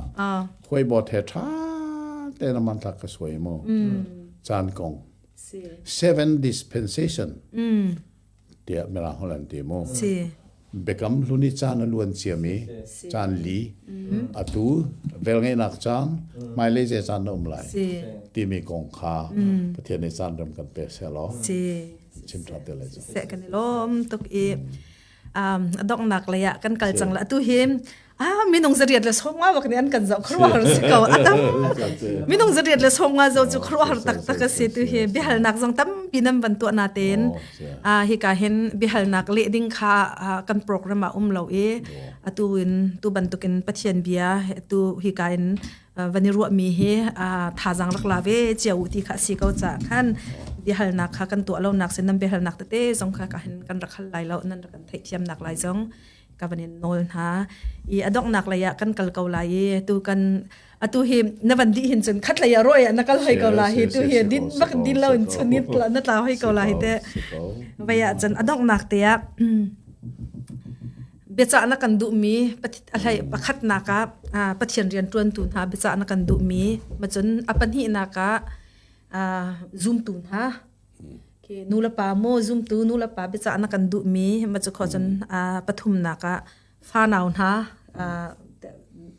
Khuaibawt he ṭha tein a hmanthlak ka suai mu. Caan kong. Seven dispensation tiah Mirang holh an ti mu. Biakam hlun i caan a luan ciami caan li atu velngeihnak caan hmailei zei caan na um lai timi kong kha Pathian nih caan rem kan pe seh law chim ṭha te lai cu. Seh kan i lawm tuk i a donghnak lei ah kan kal cang la atu hi ah minung zariat le sawmnga bak nih an kan zoh khuaruahhar si ko atam minung zariat le sawmnga zo cu khuaruahhar taktak a si tu hi biahalnak zong tampi nan van tuah na tein hika hin biahalnak leh ding kha kan program ah um lo i atu in tu bantukin Pathian bia tu hika in van i ruahmi hi thazaang rak la ve cio u ti kha si ko ca khan biahalnak kha kan tuah lonak sin nan biahalnak tete zong kha ka hin kan rak hal lai lo nan rak kan theihthiamnak lai zong ka van in nawl hna i a donghnak lei ah kan kal ko lai i tu kan atu hi na van dih hin cun khat lei ah roi ah na kal hoi ko la hi tu hi din bak din lo in chun na tla hoi ko la hi te vai ah cun a donghnak te ah Biacah na kan duhmi a hlei pakhatnak ah Pathian rianṭuantu hna biacah na kan duhmi macun a pahnihnak ah zumtu hna nu le pa maw zumtu nu le pa biacah na kan duhmi macu kho cun pathumnak ah fanau hna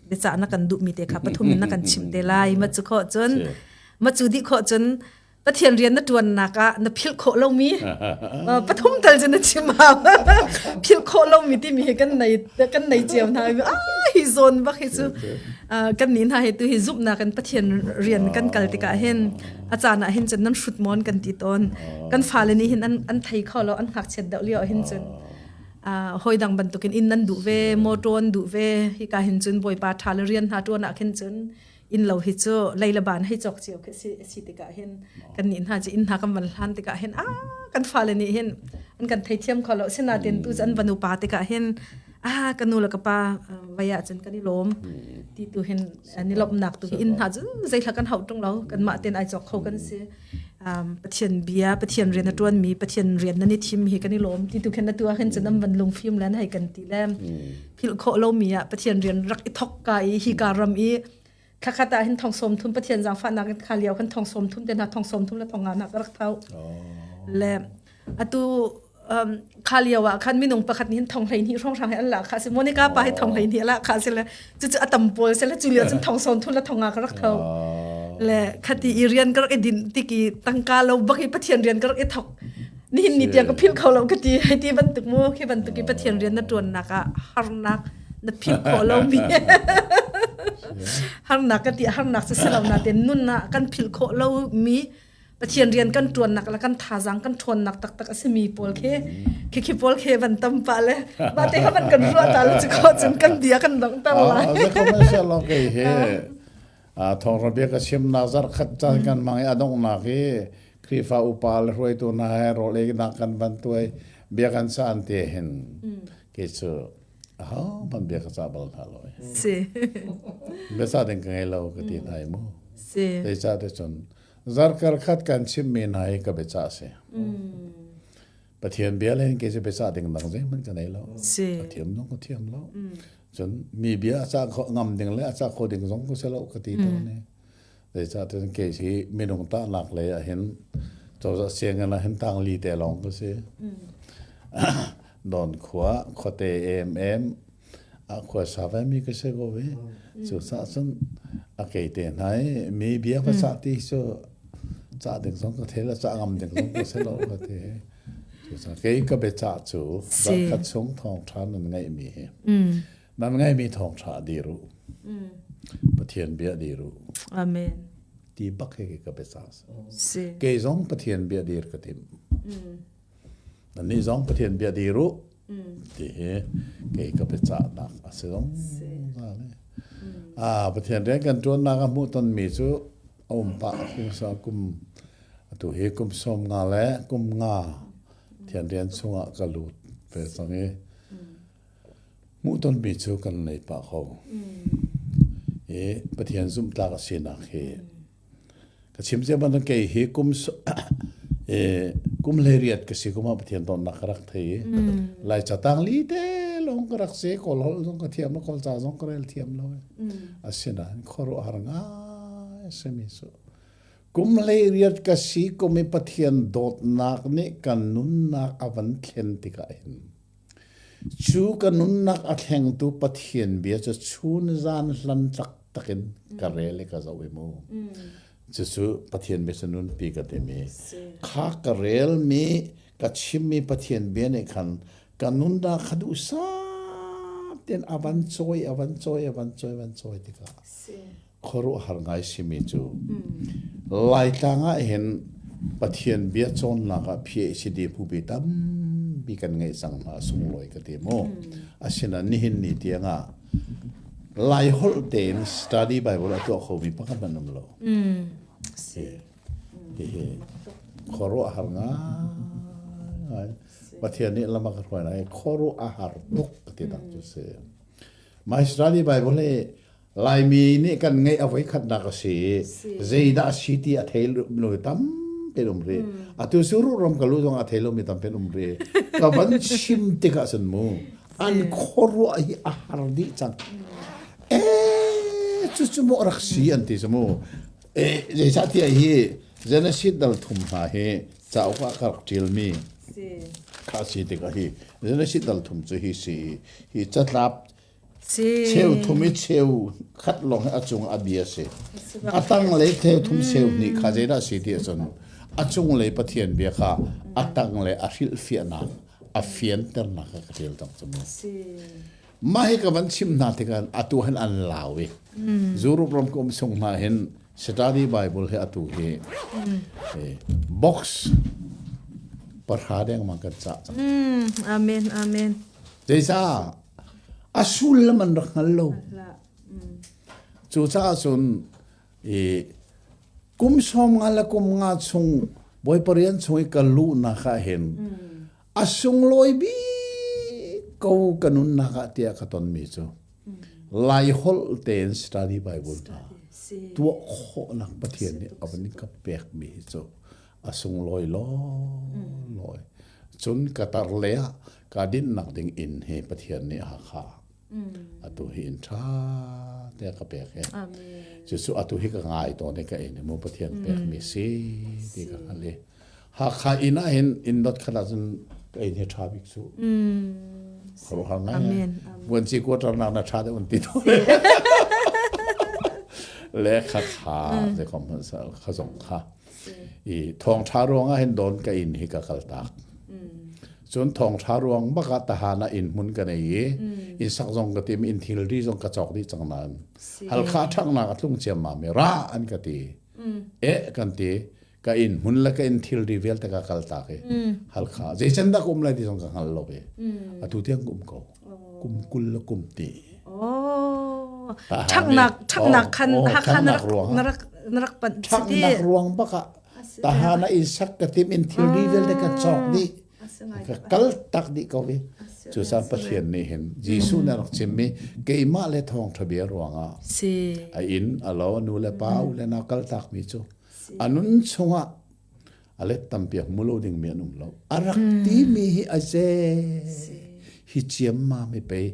biacah na kan duhmi te kha pathum in na kan chimh te lai macu kho cun macu dih khawh cun Pathian rian na ṭuannak ah na philh khawh lomi pathum tal cu na chim hau philh khawh lomi timi hi kan nei kan nei cio hna ah hi zawn bak hi cu kan nih hna hi tu hi zumhnak in Pathian rian kan kal tikah hin a caan ah hin cun nan hrut mawn kan ti tawn kan fale nih hin an an thei kho lo an ngakchiat deuh lio hin cun hoi dang bantukin inn nan duh ve motor an duh ve hika hin cun bawipa ṭha le rian hna ṭuan ah khin cun. Inn lo hi cu lei le ban hei cawk cio khi si si tikah hin kan nih hna cu inn hna kan van hlan tikah hin ah kan fale nih hin an kan theithiam kho lo. Sinain tu cu an van upa tikah hin ah ka nu le ka pa vai ah cun kan i lawm ti tu hin an i lawmhnak tu hi inn hna cu zeithla kan hauh ṭung lo, kanmah ten ai cawk kho kan si. Pathian bia, Pathian rian a ṭuanmi, Pathian rian nan i thim hi kan i lawm ti tu khin atu ah khin cun an van lungfim le an hei kan ti le philh khawh lomi ah Pathian rian rak i thok ka i hi ka ram i thlakhat ah hin thong sawm thum Pathian zaangfahnak in kha lio khan thong sawm thum te hna thong sawm thum le thong nga nak rak thau le atu kha lio ah khan minung pakhat nih hin thong hlei hnih hrawng hrang he an la kha si. Monica pa hi thong hlei hnih la kha si le cucu a tam pawl se le cu lio cun thong sawm thum le thong nga ka rak tho le khati i rian ka rak i din tiki tangka lo bak i Pathian rian ka rak i thok nihin ni tiang ka philh kho lo ka ti. Hei ti bantuk mu khi bantuk i Pathian rian na tuan nak ah harnak na philh khawh lo mi, harnak ka ti, harnak cu si lo na ten nun ah kan philh khawh lo mi Pathian rian kan ṭuannak le kan thazaang kan ṭhawnnak taktak a simi pawl khi khi khi pawl khi van tam pah le mah te kha van kan ruah ta le cu kho cun kan bia kan donghter lai. Commercial okay he thawngṭha bia ka chimnak zarh khat caan kan hmang i a donghnak hi Khrihfa upa le hruaitu hna he rawl einak kan van tuai bia kan sa an te hin kei cu ahohmanh bia ka cah bal hna lo. Si. Bia cah ding ka ngei lo ka ti hna i mu. Si. Zeicah ti cun zarkar khat kan chimmi hna hi ka biacah a si. Pathian bia le hin kei cu biacah ding dang zeihmanh ka nei lo. Si. Ka thiam zong ka thiam lo. Cun mi bia a cah kho ngam ding le a cah kho ding zong ka si lo ka ti tawn i. Zeicah cun kei hi minung tahnak lei ah hin cozah sianginn ah hin tangli te lawng ka si. Don khua khuate em a khua sa ve mi ka si ko ve. Cu cah cun a kei te hna i mi bia va cah ti cu cah ding zong ka thei lo, cah ngam ding zong ka si lo ka ti. Cucaah kei ka biacah cu zarhkhat chung thawngṭha nan ngeihmi hi nan ngeihmi thawngṭha dir u. Pathian bia dir u. Amen. Ti bak hi ka biacah si. Kei zong Pathian bia dir ka tim. Nannih zong Pathian bia dir u. Ti hi kei ka biacahnak a si zong. Ah, Pathian rian kan ṭuannak a hmuh tonmi cu a um pah kum sa kum atu hi kum sawm nga le kum nga Pathian rian chungah ka lut ve cang i hmuhtonmi cu kan nei pah ko. I Pathian zumhtlak a sinak hi ka chim cia bantuk kei hi kum kum 18 ka si kum ah Pathian dawtnak ka rak thei i Lai catang li te lawng ka rak si. Kawl holh zong ka thiam lo, Kawl ca zong ka rel thiam lo. Asinain khuaruahhar ngai a simi cu kum 18 ka si kum i Pathian dawtnak nih kan nunnak a van thlen tikah hin cu ka nunnak a thlengtu Pathian bia cu chun zan hlan taktak in ka rel i ka zoh i mu. Cucu Pathian bia cu nunpi ka timi. Kha ka relmi, ka chimmi Pathian bia nih khan ka nunnak kha duhsah tein a van cawi, a van cawi, a van cawi, a van cawi tikah khuaruahhar ngai simi cu Laitlang ah hin Pathian bia cawnnak ah PhD hmupi tampi kan ngeih cang hna, sunglawi ka ti mu. Asinain nihin ni tiang ah Lai holh tein study Bible a tuah khomi pakhat hmanh um lo. Hihi khuaruahhar ngai. Pathian nih lam a ka hruai lai, khuaruah a har tuk ka ti tak cu si. My study Bible hi Laimi nih kan ngeih a voikhatnak a si i zeidah a si ti a thei lo tampi um rih. Atu Suru ram ka lu zong a thei lomi tampi um rih. Ka van chim tikah cun mu an khuaruah hi a har dih cang. Eh, cucu maw rak si an ti cu mu. Eh, zeicahtiah hi Genesis dal thum hna hi cauk ah ka rak ṭialmi kha a si tikah hi Genesis dal thum cu hi si hi catlap Cheu thum i cheu khat lawng hi a cung a bia si. A tanglei cheu thum cheu hnih kha zeidah si ti ahcun a cunglei Pathian bia kha a tanglei a hrilhfiahnak, a fianternak kha ka ṭial cang cu mu. Mah hi ka van chim hna tikah atu hin an lau i Europe ram ka um chung hna hin study Bible hi atu hi box 300 dengmang kan cah cang. Amen, amen. Zeicah? A sullam an rak hngal lo. Cucaah cun. I kum som nga le kum nga chung Bawipa rian chung i ka luhnak ah hin a sunglawi bik ko ka nunnak ah tiah ka tonmi cu Lai holh tein study Bible hna tuah khawhnak Pathian nih a van ka pekmi hi cu a sunglawi law Cun ka tar le ah ka dinnak ding inn hi Pathian nih Hakha atu hi inn ṭha te ka pek he. Cucu atu hi ka ngai tawn i ka inn hi mu Pathian pekmi si ti ka hngalh i Hakha inn ah hin inn dot khat ah cun ka inn hi ṭha bik cu. Khuaruahhar ngai. Vuanci quarter nak na ṭha deuh an ti tawn. Le kha kha te kom kha zong kha. I thawngṭha ruangah hin dawn ka inn hi ka kaltak. Cun thawngṭha ruang bak ah tahan ah inn hmun ka nei i inn sak zong ka tim, inn thilri zong ka cawk dih cang nain Halkha ṭhanghnak a tlung ciammam i ra an ka ti. Eh kan ti. Ka inn hmun le ka inn thilri vialte ka kaltak i Halkha zeican dah ka um lai ti zong ka hngal lo i atu tiang ka um ko. Kum 20 le kum ti. Oh, ṭhangnak ṭhangnak khan Hakha na rak na rak na rak panh ṭhangnak ruang bak ah tahan ah inn sak ka tim in thilri vialte ka cawk dih ka kal tak dih ko i cucaah Pathian nih hin Jesuh nih a rak chimmi keimah le thawngṭha bia ruangah a inn a lo nu le pa u le nau kal takmi cu a nun chungah a let tampi a hmu lo dingmi an um lo a rak timi hi a ze hi ciammam hi pei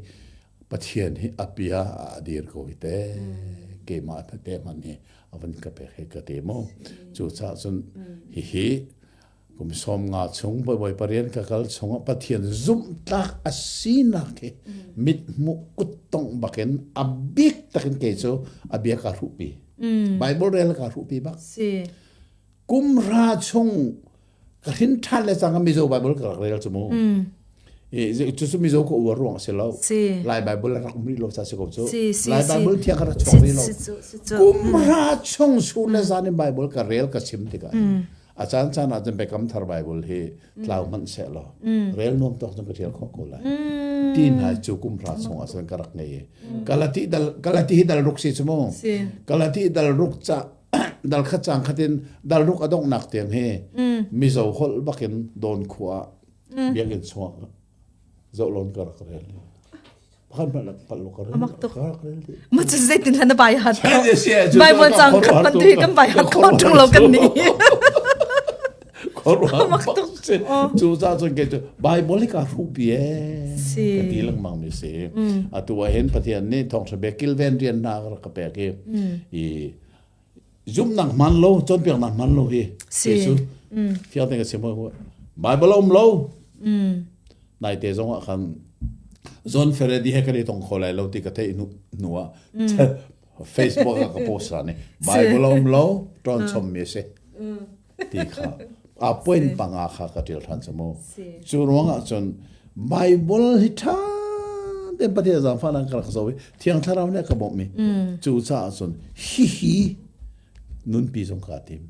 Pathian hi a bia a dir ko hi te keimah te hman hi a van ka pek he ka te mo cu caah cun hihi kum 50 chung bawi parian ka kal chungah Pathian zumhtlak a sinak hi mit hmuh kut tong bakin a bik takin kei cu a bia ka hruhpi Bible rel ka hruhpi bak si kum ra chung ka hrin ṭhan le cang Mizo Bible ka rak rel cu mu. I cu cu Mizo ka uar ruang si lo. Lai Bible rak um rih lo ca si ko cu. Lai Bible thiang ka rak chuak rih lo. Kum ra chung sur le zan in Bible ka rel ka chim tikah a caan caan ah cun Biakam Thar Bible hi tlau hmanh seh law rel nuam tawk cun ka ṭial khawh ko lai. Ti hna cu kum ra chung ah cun ka rak ngei. Galati dal Galati hi dal ruk si cu mu. Galati dal ruk ca dal khat cang khatin dal ruk a donghnak tiang hi Mizo holh bakin Dawn khua biakinn chungah zoh lon ka rak rel pakhat hmanh rak palh lo ka rel Amak tuk. Ma cu zeitin hlan na bai hat ko Bible cang khat pan tu kan bai hat ko tung lo kan ni Amak tuk cu ca cun ke cu Bible hi ka hru pi e ka ti lengmang mi si atu ah hin Pathian nih thawngṭha bia kilven rian hna ka rak ka pek i i zumhnak hman lo cawnpiaknak hman lo hi si fiang tein ka chim Bible a um lo naite zong ah khan John Ferredi he kan i tong kho lai lo ti ka theih hnu ah Facebook ah ka post ra ni Bible a um lo ṭawn chom mi si ti kha a point panga kha ka ṭial ṭhan cu mu cu ruang ah cun Bible hi ṭha tein Pathian zaangfah nan ka rak zoh i Thiang Thlarau nih a ka bawmh mi cu caah cun hihi nunpi zong kaa tim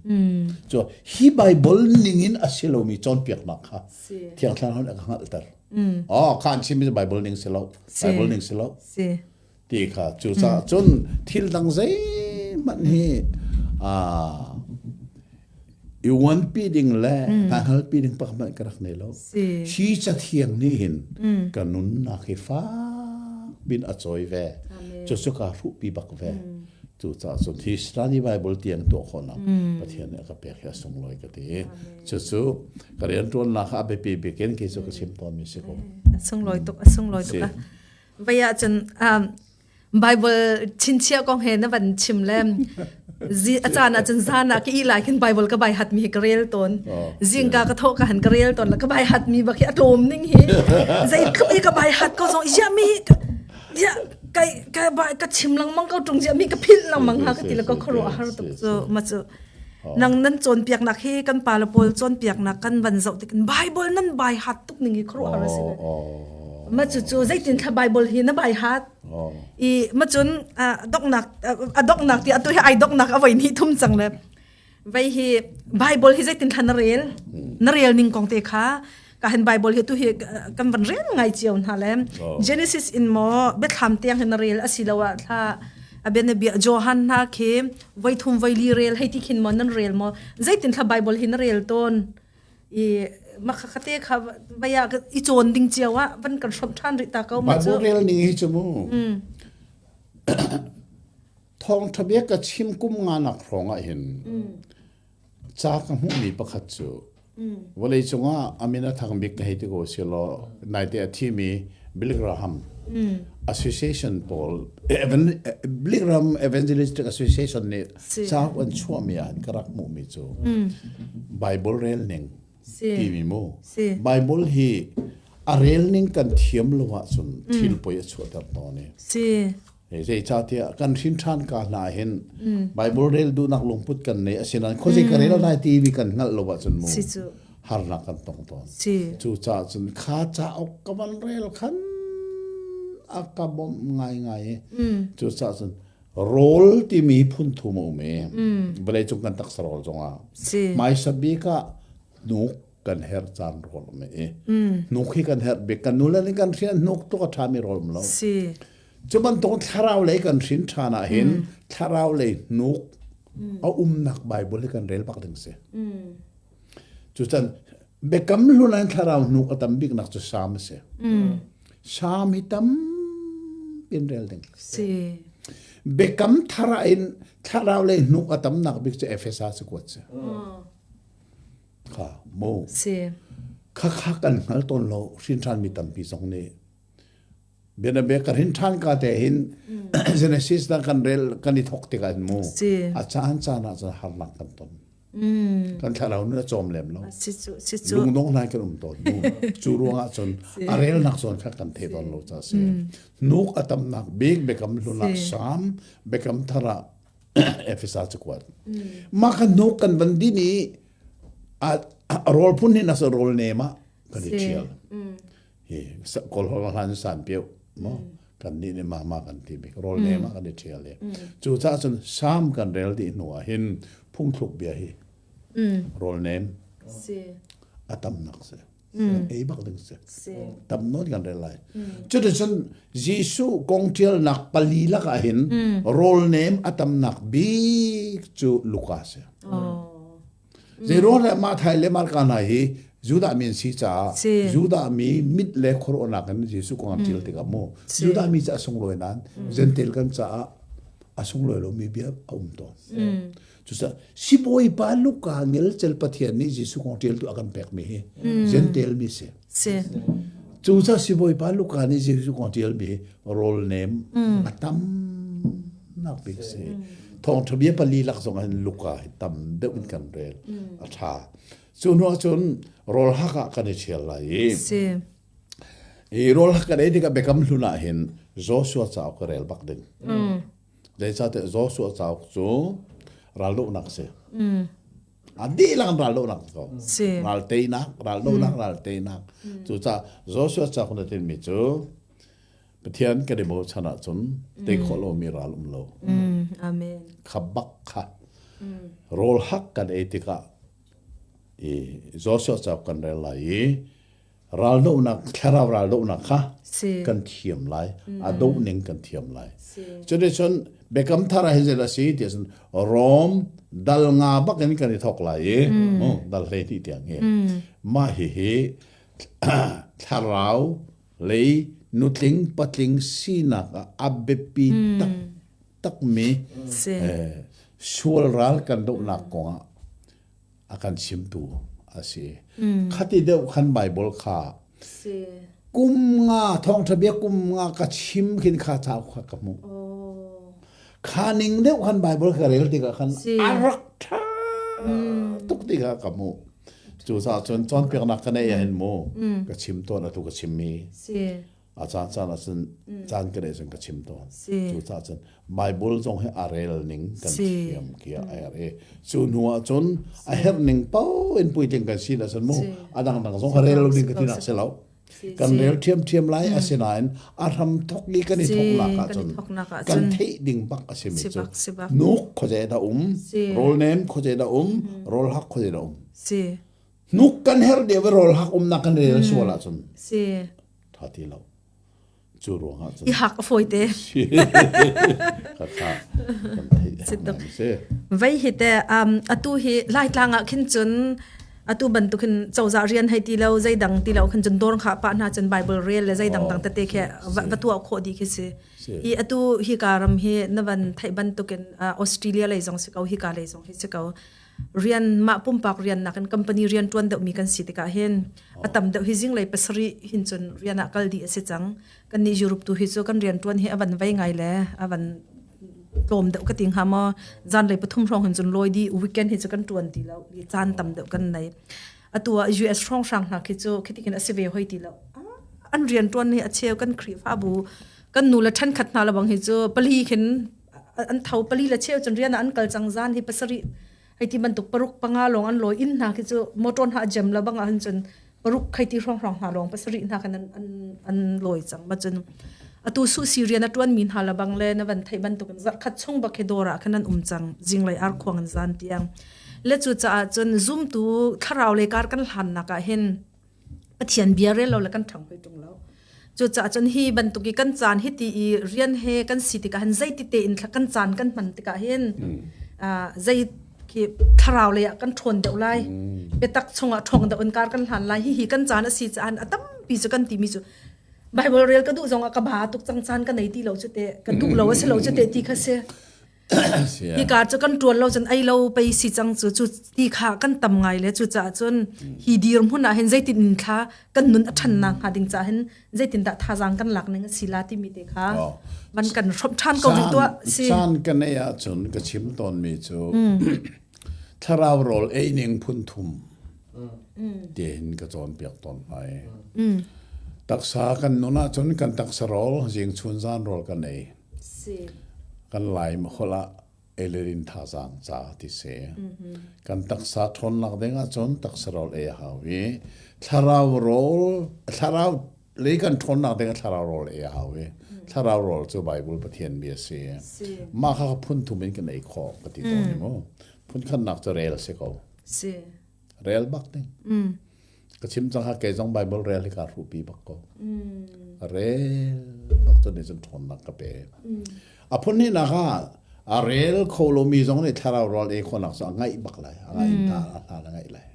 cu hi Bible ning in a si lomi cawnpiaknak kha Thiang Thlarau nih a ka hngalhter oh kha an chimmi Bible ning si lo Bible ning si lo ti kha cucaah cun thil dang zeihmanh hi i uanpi ding le hngalpi ding pakhat hmanh ka rak nei lo. Hi cathiang nih hin ka nunnak hi fak bin a cawi ve. Cucu kaa hruhpi bak ve. Cucaah cun hi study Bible tiang tuah khawhnak Pathian nih a ka pek hi a sunglawi ka ti. Cucu ka rianṭuannak ah a biapi bik in kei cu ka chim tawnmi si ko. A sunglawi tuk, a sunglawi tuk. Vai ah cun Bible chinchiah kong he na van chim le a caan ah cun zan ah ka i lai khin Bible ka bai hat mi hi ka rel tawn zingka ka thawh ka han ka rel tawn la ka bai hat mi bak hi a tlawm ning hi zeitluk i ka bai hat ko zong ya mi ya kai ka bai ka chim lengmang ko tung ya mi ka philh lengmang ha ka ti la ka khuaruah har tuk cu ma cu nang nan cawnpiaknak hi kan pa le pawl cawnpiaknak kan van zoh tik Bible nan bai hat tuk ning hi khuaruah har a si ma cu cu zeitin thla Bible hi na bai hat i ma cun doknak a doknak ti atu hi ai doknak a voi ni thum cang le vei hi Bible hi zeitin thla na rel na rel ning kong te kha ka hen Bible hi tu hi kan van rel ngai cio hna le Genesis in mo Bethlehem tiang hi na rel asiloah thla. A bianabia Johan hna khi voi thum voi li rel hei ti khin maw nan rel maw? Zeitin thla Bible hi na rel tawn? I makha khate kha vaya i cawn ding cio ah van kan hrawmh ṭhan rih ta ko ma cu. Bible rel ning hi cu mu. Thawngṭha bia ka chim kum nga nak hrawng ah hin ca ka hmuhmi pakhat cu vawlei cungah a min a thang bik ka hei ti ko si law naite a thimi Billy Graham Association pawl Billy Graham Evangelistic Association nih cauk an chuahmi ah ka rak hmuhmi cu Bible rel ning timi mu Bible hi a rel ning kan thiam lo ahcun thil poi a chuahter tawn i Zeicahtiah kan hrin ṭhan ka hna hin Bible rel duhnak lungput kan nei asinain khuazei ka rel lai ti mi kan hngalh lo ahcun mu harnak kan tong tawn. Cucaah cun kha cauk ka van rel khan a ka bawmh ngaingai i cucaah cun rawl timi phun thum a um i vawleicung kan taksa rawl zongah hmaisa bik ah hnuk kan herh caan rawl um i hnuk hi kan herh bik kan nule nih kan hrian hnuk tuk a ṭhami rawl um lo. Cu bantuk thlarau lei kan hrin ṭhan ah hin thlarau lei hnuk a umnak Bible hi kan rel bak ding si. Cucan biakam hlun ah thlarau hnuk a tam biknak cu Salm a si. Salm hi tam in rel ding. Si. Biakam thar ah in thlarau lei hnuk a tamnak bik cu Efesa cakuat si. Kha mo. Si. Kha kha kan hngal tawn lo hrin ṭhan mi tampi zong nih Bianabia ka rin ṭhan ka te hin Genesis na kan rel kan i thok tikah hin mu a caan caan ah cun harnak kan ton. Kan thlarau nun a cawm lem lo. Lungdong hlai kan um tawn mu. Cu ruangah cun a relnak zawn kha kan thei tawn lo ca si. Nuk a tamnak bik Biakam Hlun ah Salm, Biakam Thar ah Efesa cakuat. Mah kha nuk kan van din i a rawl phun hin a rawl nem ah kan i ṭhial. Hi kawl holh hlan san piu mo kan nih nih mama kan ti bik rawl ne ma kan i ṭhial i cu caah cun sam kan rel dih hnu ah hin phungthluk bia hi rawl nem a tamnak si ei bak ding si tam nawn kan rel lai cuticun Jesuh kong ṭialnak pali lakah hin rawl nem a tamnak bik cu Luka si. Zeiruang le Matthai le Marka hna hi Judah mi an si caah Judah mi mit le khuaruahnak in Jesuh kong an ṭial tikah mu Judah mi ca a sunglawi nain Gentile kan caah a sunglawi lomi bia a um tawn. Cucaah sibawipa Luka ngelcel Pathian nih Jesuh kong ṭialtu a kan pekmi hi Gentile mi si. Cucaah sibawipa Luka nih Jesuh kong ṭialmi hi rawl nem a tam nak bik si. Thawngṭha bia pali lak zong hin Luka hi tam deuh in kan rel. A ṭha. Cu hnu ahcun rawl hak ah kan i ṭhial lai i i rawl hak kan ei tikah Biakam Hlun ah hin Joshua cauk ka rel bak ding. Zeicahtiah Joshua cauk cu raldohnak a si. A dihlak in raldohnak ko. Ral teinak, raldohnak, ral teinak. Cucaah Joshua cauk na tinmi cu Pathian kan i bochan ahcun tei khawh lomi ral um lo. Amen. Kha bak kha. Rawl hak kan ei tikah i Joshua cauk kan rel lai i raldohnak thlarau raldohnak kha kan thiam lai a doh ning kan thiam lai cuticun Biakam Thar ah hin zei a si ti ahcun Rom dal nga bak in kan i thok lai i dal 12 tiang hi mah hihi thlarau lei nutling patling sinak ah a biapi taktakmi sual ral kan dohnak kongah a kan chimtu a si. Khati deuh khan Bible kha kum nga thawngṭha bia kum nga ka chim khin kha cauk kha ka hmuh. Kha ning deuh khan Bible ka rel tikah khan a rak ṭha tuk ti kha ka hmuh. Cucaah cun cawnpiaknak ka neih ahhin mu ka chim tawn atu ka chimmi. A caan caan ahcun caan ka neih cun ka chim tawn. Cucaah cun Bible zong hi a rel ning kan thiam kia a herh i cu hnu ah cun a herh ning paoh in puitling kan si ahcun mu a dangdang zong a rel lo ding ka ti nak si lo. Kan rel ṭhiamṭhiam lai asinain a hram thok i kan i thoknak ahcun kan theih ding bak a simi cu nuk khuazei dah um, rawl nem khuazei dah um, rawl hak khuazei dah um. Nuk kan herh deuh i rawl hak umnak kan rel sual ahcun ṭha ti lo. Cu ruangah cun i hak a fawi te. Kha kha kan theih si. Vei hi te atu hi Laitlang ah khin cun atu bantuk hin cozah rian hei ti lo zeidang ti lo khin cun dawr kha pa hna cun Bible rel le zeidang dang tete khi va tuah khawh dih khi si. Hi atu hi ka ram hi na van theih bantukin Australia lei zong si ko hi ka lei zong hi si ko. Rian mah pumpak rian nakin company rian ṭuan deuhmi kan si tikah hin a tam deuh hi zinglei pasarih hin cun rian ah kal dih a si cang. Kannih Europe tu hi cu kan rian ṭuan hi a van vei ngai le a van tlawm deuh ka ti hnga maw zanlei pathum hrawng hin cun lawi dih weekend hi cu kan ṭuan ti lo caan tam deuh kan nei. Atu ah US hrawnghrang hna khi cu khi tikin a si ve hoi ti lo. An rian ṭuan hi a cheu kan Khrihfabu kan nu le ṭhenkhat hna lebang hi cu pali khin an tho pali le cheu cun rian ah an kal cang zan hi pasarih hei ti bantuk paruk panga lawng an lawi inn hna khi cu motor hna a jam lo bang ah hin cun paruk khai ti hrawng hrawng hna lawng pasarih hna khan an an an lawi cang ma cun atu su si rian a tuan mi hna la bang le na van thei bantuk in zarh khat chung bak hi dawr ah khan an um cang zinglei ar khuang an zan tiang le cu caah cun zumtu thlarau le kar kan hlan nak ah hin Pathian bia rel lo le kan ṭhang hoi ṭung lo. Cucaah cun hi bantuk i kan caan hi ti i rian he kan si tikah hin zeiti tein kan caan kan hman tikah hin zei khi thlarau lei ah kan ṭhawn deuh lai. Biatak chungah ṭhawng deuh in kar kan hlan lai. Hihi kan caan a si caah a tampi cu kan timi cu Bible rel ka duh zong ah ka ba tuk cang caan ka nei ti lo cu te ka duh lo a si lo cu te ti kha si. Hika cu kan ṭuan lo cun ei lo pei si cang cu cu ti kha kan tam ngai le cucaah cun hi dirhmun ah hin zeitin in thla kan nun a ṭhannak hnga ding caah hin zeitindah thazaang kan lak ning a si la timi te kha van kan hrawmh ṭhan ko rih tuah si. Caan ka neih ahcun ka chim tawnmi cu thlarau rawl ei ning phun thum tiin ka cawnpiak tawn hna i taksa kan nun ahcun kan taksa rawl zing chun zan rawl kan ei. Kan Lai holh ah elerin thazaang ca ti si. Kan taksa ṭhawnnak ding ahcun taksa rawl ei a hau i thlarau rawl thlarau lei kan ṭhawnnak ding ah thlarau rawl ei a hau i thlarau rawl cu Bible Pathian bia si. Mah kha phun thum in kan ei khawh ka ti tawn i mu. Phun khatnak cu rel si ko. Si. Rel bak ding. Ka chim cang ha kei zong Bible rel hi kaa hruhpi bak ko. Rel bak cu nih cun ṭhawnnak ka pe. A phun hnihnak ah a rel kho lomi zong nih thlarau rawl ei khawhnak cu a ngaih bak lai. A ngaih ta a hlan a ngaih lai.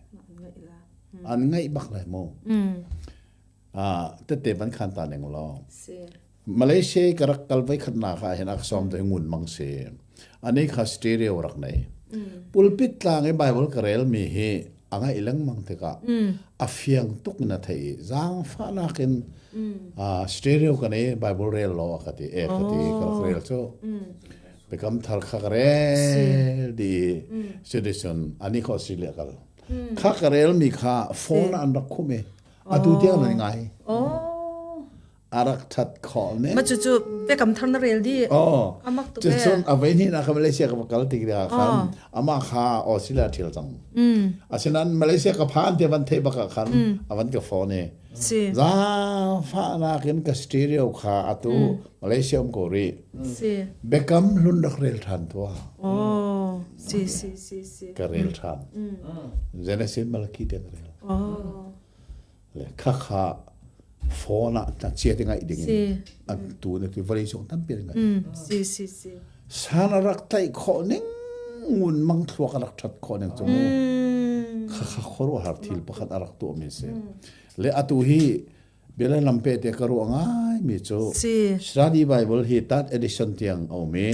An ngaih bak lai mu. Ah tete van khan ta ning law. Malaysia ka rak kal voi khatnak ah hin a ka sawm te ngun mang si. Ani kha stereo rak nei. Pulpit tlang i Bible ka rel mi hi a ngaih lengmang tikah a fiang tuk in a thei i zaangfahnak in stereo kan i Bible rel law a ka ti e ka ti ka rak rel cu Biakam thar kha ka rel di citizen ani kho si le kal kha ka rel mi kha phone an rak khum i atu tiang nan ngai a rak that khawh ne. Ma cu cu biakam thar na rel di. Oh. Amak tuk e. Cun a vei ni na ka Malaysia ka kal tik dia khan ama kha Australia thil cang. Asinan Malaysia ka phan te van thei baka khan avan ka phone e. Si. Za fa nakin ka stereo kha atu Malaysia um ko ri. Si. Bekam hlun rak rel than tua. Oh. Si si si si. Ka rel than. Genesis Malaki te ka rel. Oh. Le khakha phone ah ta chia te ngaih ding in an tu na ti vawlei cung tampi ngai si si si san a rak tlaih khawh ning ngun mang thluak a rak that khawh ning cu khakha khuaruahhar thil pakhat a rak tuah mi si le atu hi Bialai lampe te ka ruah ngai mi cu Study Bible hi third edition tiang a um i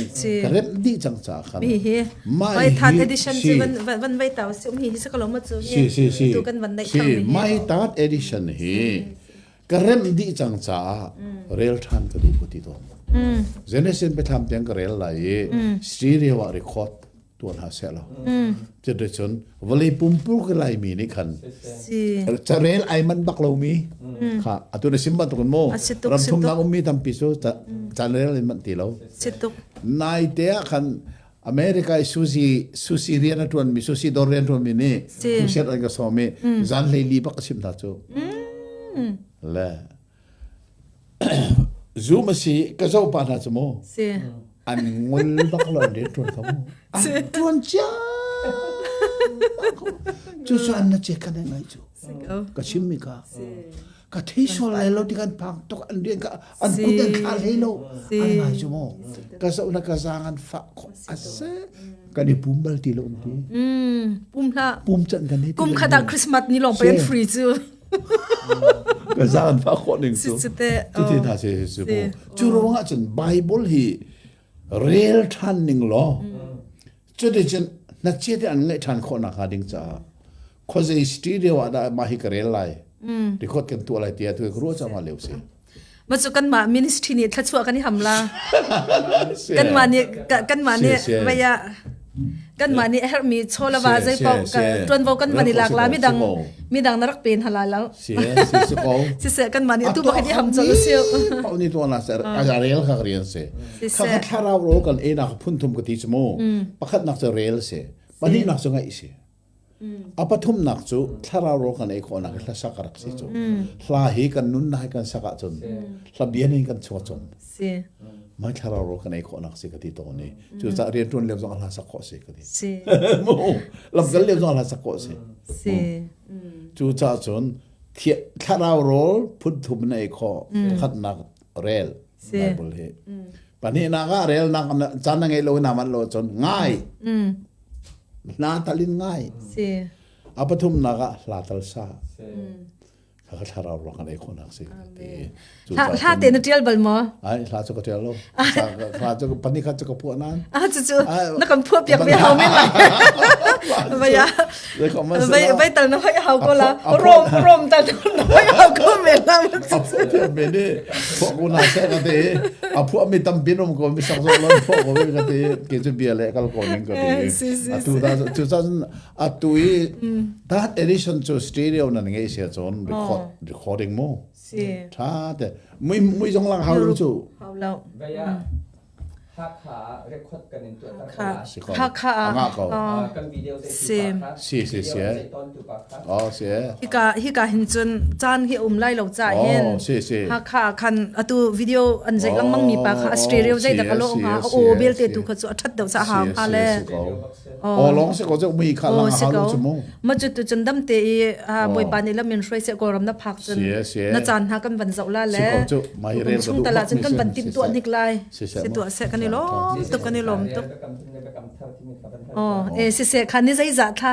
ka remh dih cang caah khan mi hi mai third edition cu van van vai tau si um hi hi sa ka lo ma cu si si si tu kan van nei si mai third edition hi ka remh dih cang caah rel than ka duh ko ti to Genesis biathlam tiang ka rel lai i stereo ah record tuan ha seh lo cuticun vawlei pumpur ka laimi nih khan carel ai man bak lomi kha atu na sim bantukin mu ram thumnak ummi tampi cu carel in man ti lo nai te ah khan America i Susi Susi rian a tuan mi Susi dor rian tuan mi nih crusade an ka sawm i zan hlei li bak ka chim hna cu le Zoom a si ka zoh pah hna cu mu. An ngol bak lo an rian ṭuan kha mu. An ṭuan cia. Cu cu an na che kan ngai cu. Ka chim mi ka. Ka thei sual lai lo ti kan phang tuk an rian ka an kut an thla hlei lo. An ngai cu mo. Ka zoh na ka zaang an fah kho ase. Kan i pum bal ti lo ti. Pum hlah. Pum chan kan he. Kum khat ah Christmas ni lawng pe an free cu. Ka zaang an fah khawh ning cu. Cu ti hna se si mu. Cu ruang ah cun Bible hi rel ṭhan ning law cuticun hnachet an ngaih ṭhan khawh nakhnga ding caah khuazei studio ah dah mah hi ka rel lai record kan tuah lai tiah tu ka ruah cang lio si Ma cu kanmah ministry nih thlachuah kan i ham la. Kanmah nih kanmah nih vaya kanmah nih a herhmi chawlava zeipaoh ṭuanvo kan van i lak la midang midang na rak pen hala lo. Si si si ko. Siseh kanmah nih atu bakhat i ham colh si. Pau ni tuan la ser a rel kha rian si. Kha kha thlarau ro kan e nak phun thum ka ti chu mu. Pakhat nak cu rel si. Pahnih nak cu ngaih si. A pathum nak cu thlarau ro kan ei khawh nak hla sak rak si cu. Hla hi kan nun na hi kan sak ahcun hla bian in kan chuak chom. Si. Mai thlarau ro kan ei khawh nak si ka ti to ni. Cu ca rian tuan leo zong hla sak khawh si ka ti. Si. Mu lamkal leo zong hla sak khawh si. Si. Cu ca cun thlarau rawl phun thum na ei khawh. Pakhatnak rel Bible hi. Pahnihnak ah rel nak caan na ngei lo na man lo cun ngai. Na talin ngai. Si. A pathumnak ah hla tal sa. Kha thlarau ruang kan ei khawhnak si ti. Hla te na tial bal maw? Ai hla cu ka tial lo. Hla cu pani khat cu ka phuah nan. Ah cu cu na kan phuah piak ve hau men lai. Vaya. Vai vai tal na hoi hau ko la. Rom rom tal na hoi hau ko men la. A phuah piak me ni phuah ko na se ka te. A phuah mi tampi nom ko mi sak zo lon phuah ko ka te. Ke cu bia le kal ko ning ka te. Atu da cu cun atu i that edition cu stereo nan ngei sia cun record recording mu. Si. Tha te mui mui zong lang hau lo cu. Hau lo. Vaya Hakha record kan in tuah tar ko. Hakha ah. Anga ko. Kan video zei Si. Si si si. Oh si. Hika hika hin cun caan hi um lai lo ca hin. Oh si si. Hakha khan atu video an zei lengmang mi pa kha stereo zei da ka lo nga o bel te tu kha chu a that deuh sa ha ha le. Oh long se ko chu mui kha lang ha lo chu mu. Ma cu tu cun dam te i bawipa nih lam in hruai seh kawlram na phak cun na caan hna kan van zoh la le chung tala cun kan van timh tuah hnik lai si tuah seh kan i lawm tuk kan i lawm tuk Oh, e si se kha ni zeizah thla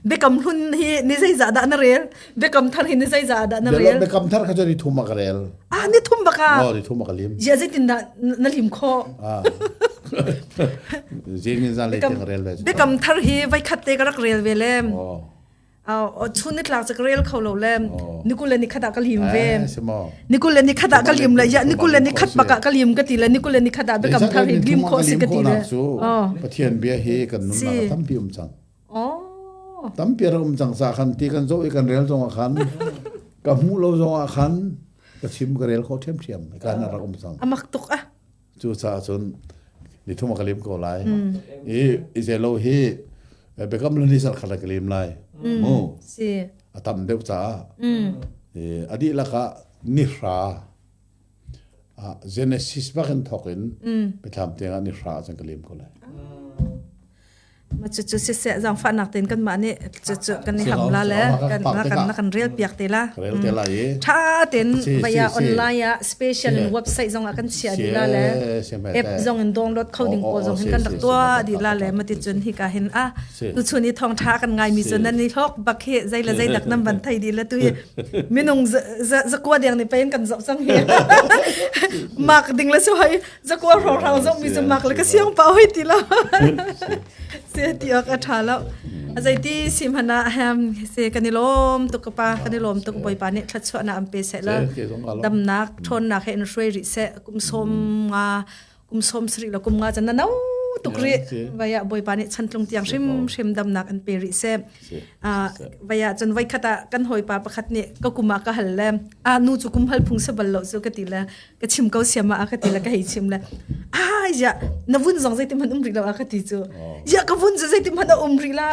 biakam hlun hi ni zeizah dah na rel biakam thar hi ni zeizah dah na rel biakam thar kha cu ni thum ka rel ah ni thum baka oh ni thum ka lim ya zeitin dah na lim kho ah zing in zan le teng rel ve biakam thar hi vai khat te ka rak rel ve le oh chun ni tlak ka rel kho lo le nikul le ni khat ah ka lim ve nikul le ni khat ah ka lim le ya nikul le ni khat baka ka lim ka ti le nikul le ni khat ah biakam thar hi lim kho si ka ti le pathian bia hi kan nun nak tampi um cang Oh. Tampi rak um cang sa khan ti kan zoh i kan rel zong ah khan ka hmuh lo zong ah khan ka chim ka rel kho ṭhiamṭhiam kan rak um cang. Amak tuk ah. Cu caah cun ni thum ka lim ko lai. I i zelo hi bekam lo ni sar khat ka lim lai. Mu. Si. A tam deuh caah. I a dihlak ah ni hra Genesis bak in thawk in biathlam tiang ah ni hra ah cun ka lim ko lai. Ma cucu siseh zaangfahnak tein kanmah nih cucu kan i ham la le kan kan kan rel piak te la. Rel te la i. Tha tein vaya online ah special in website zong ah kan chia di la le app zong in download kho ding pawl zong hin kan rak tuah di la le mati cun hi ka hin a tu chun i thong tha kan ngai mi cun nan i hlok bak hi zei le zei dak nam van thei di la tu hi minung zakua deng ni pain kan zoh cang hi mak ding le su hoi zakua ro rang zoh mi cu mak le ka siang pa hoi ti lo se ti ok a tha lo a zei ti sim hana hem se kan i lom tuk ka pa kan i lom tuk bawipa nih thluachuah na am pe se la damnak ṭhawnnak he in hruai rih seh kum som nga kum som sari lo kum nga chan na no tuk ri vaya bawipa nih chantlung tiang hrim hrim damnak an pe rih seh vaya cun voi khat ah kan hawipa pakhat nih ka kum ah ka hal le a nu cu kum hal phung se bal lo cu ka ti le ka chim ko siam ah ka ti le ka hei chim le ah ya na vun zong zeitin hmanh um rih lo a ka ti cu ya ka vun cu zeitin hmanh a um rih la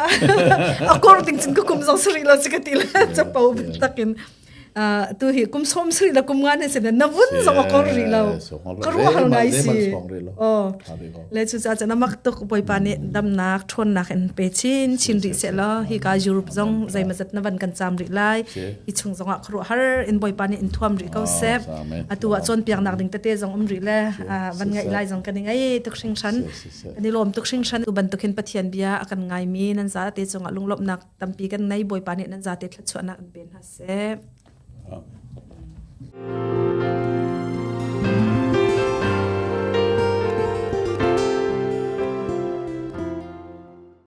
a kor ding cun ka kum zong si rih lo cu ka ti le capo takin. Tu hi kum som sri la kum nga ne se na vun zong a kor ri lo. Ka ruah hal ngai si. Oh. Le cu ca chan amak tuk Bawipa nih damnak ṭhawnnak in pe chin chin rih seh law hi ka Europe zong zeimazat na van kan caam rih lai. Hi chung zongah khuaruah har in Bawipa nih in thuam rih ko seh. Atu ah cawnpiaknak ding tete zong um rih le van ngaih lai zong kan i ngai tuk hringhran. Kan i lawm tuk hringhran. Tu bantukin Pathian bia a kan ngaimi nan zate cungah lunglawmhnak tampi kan nei. Bawipa nih nan zate thluachuahnak in pe hna seh.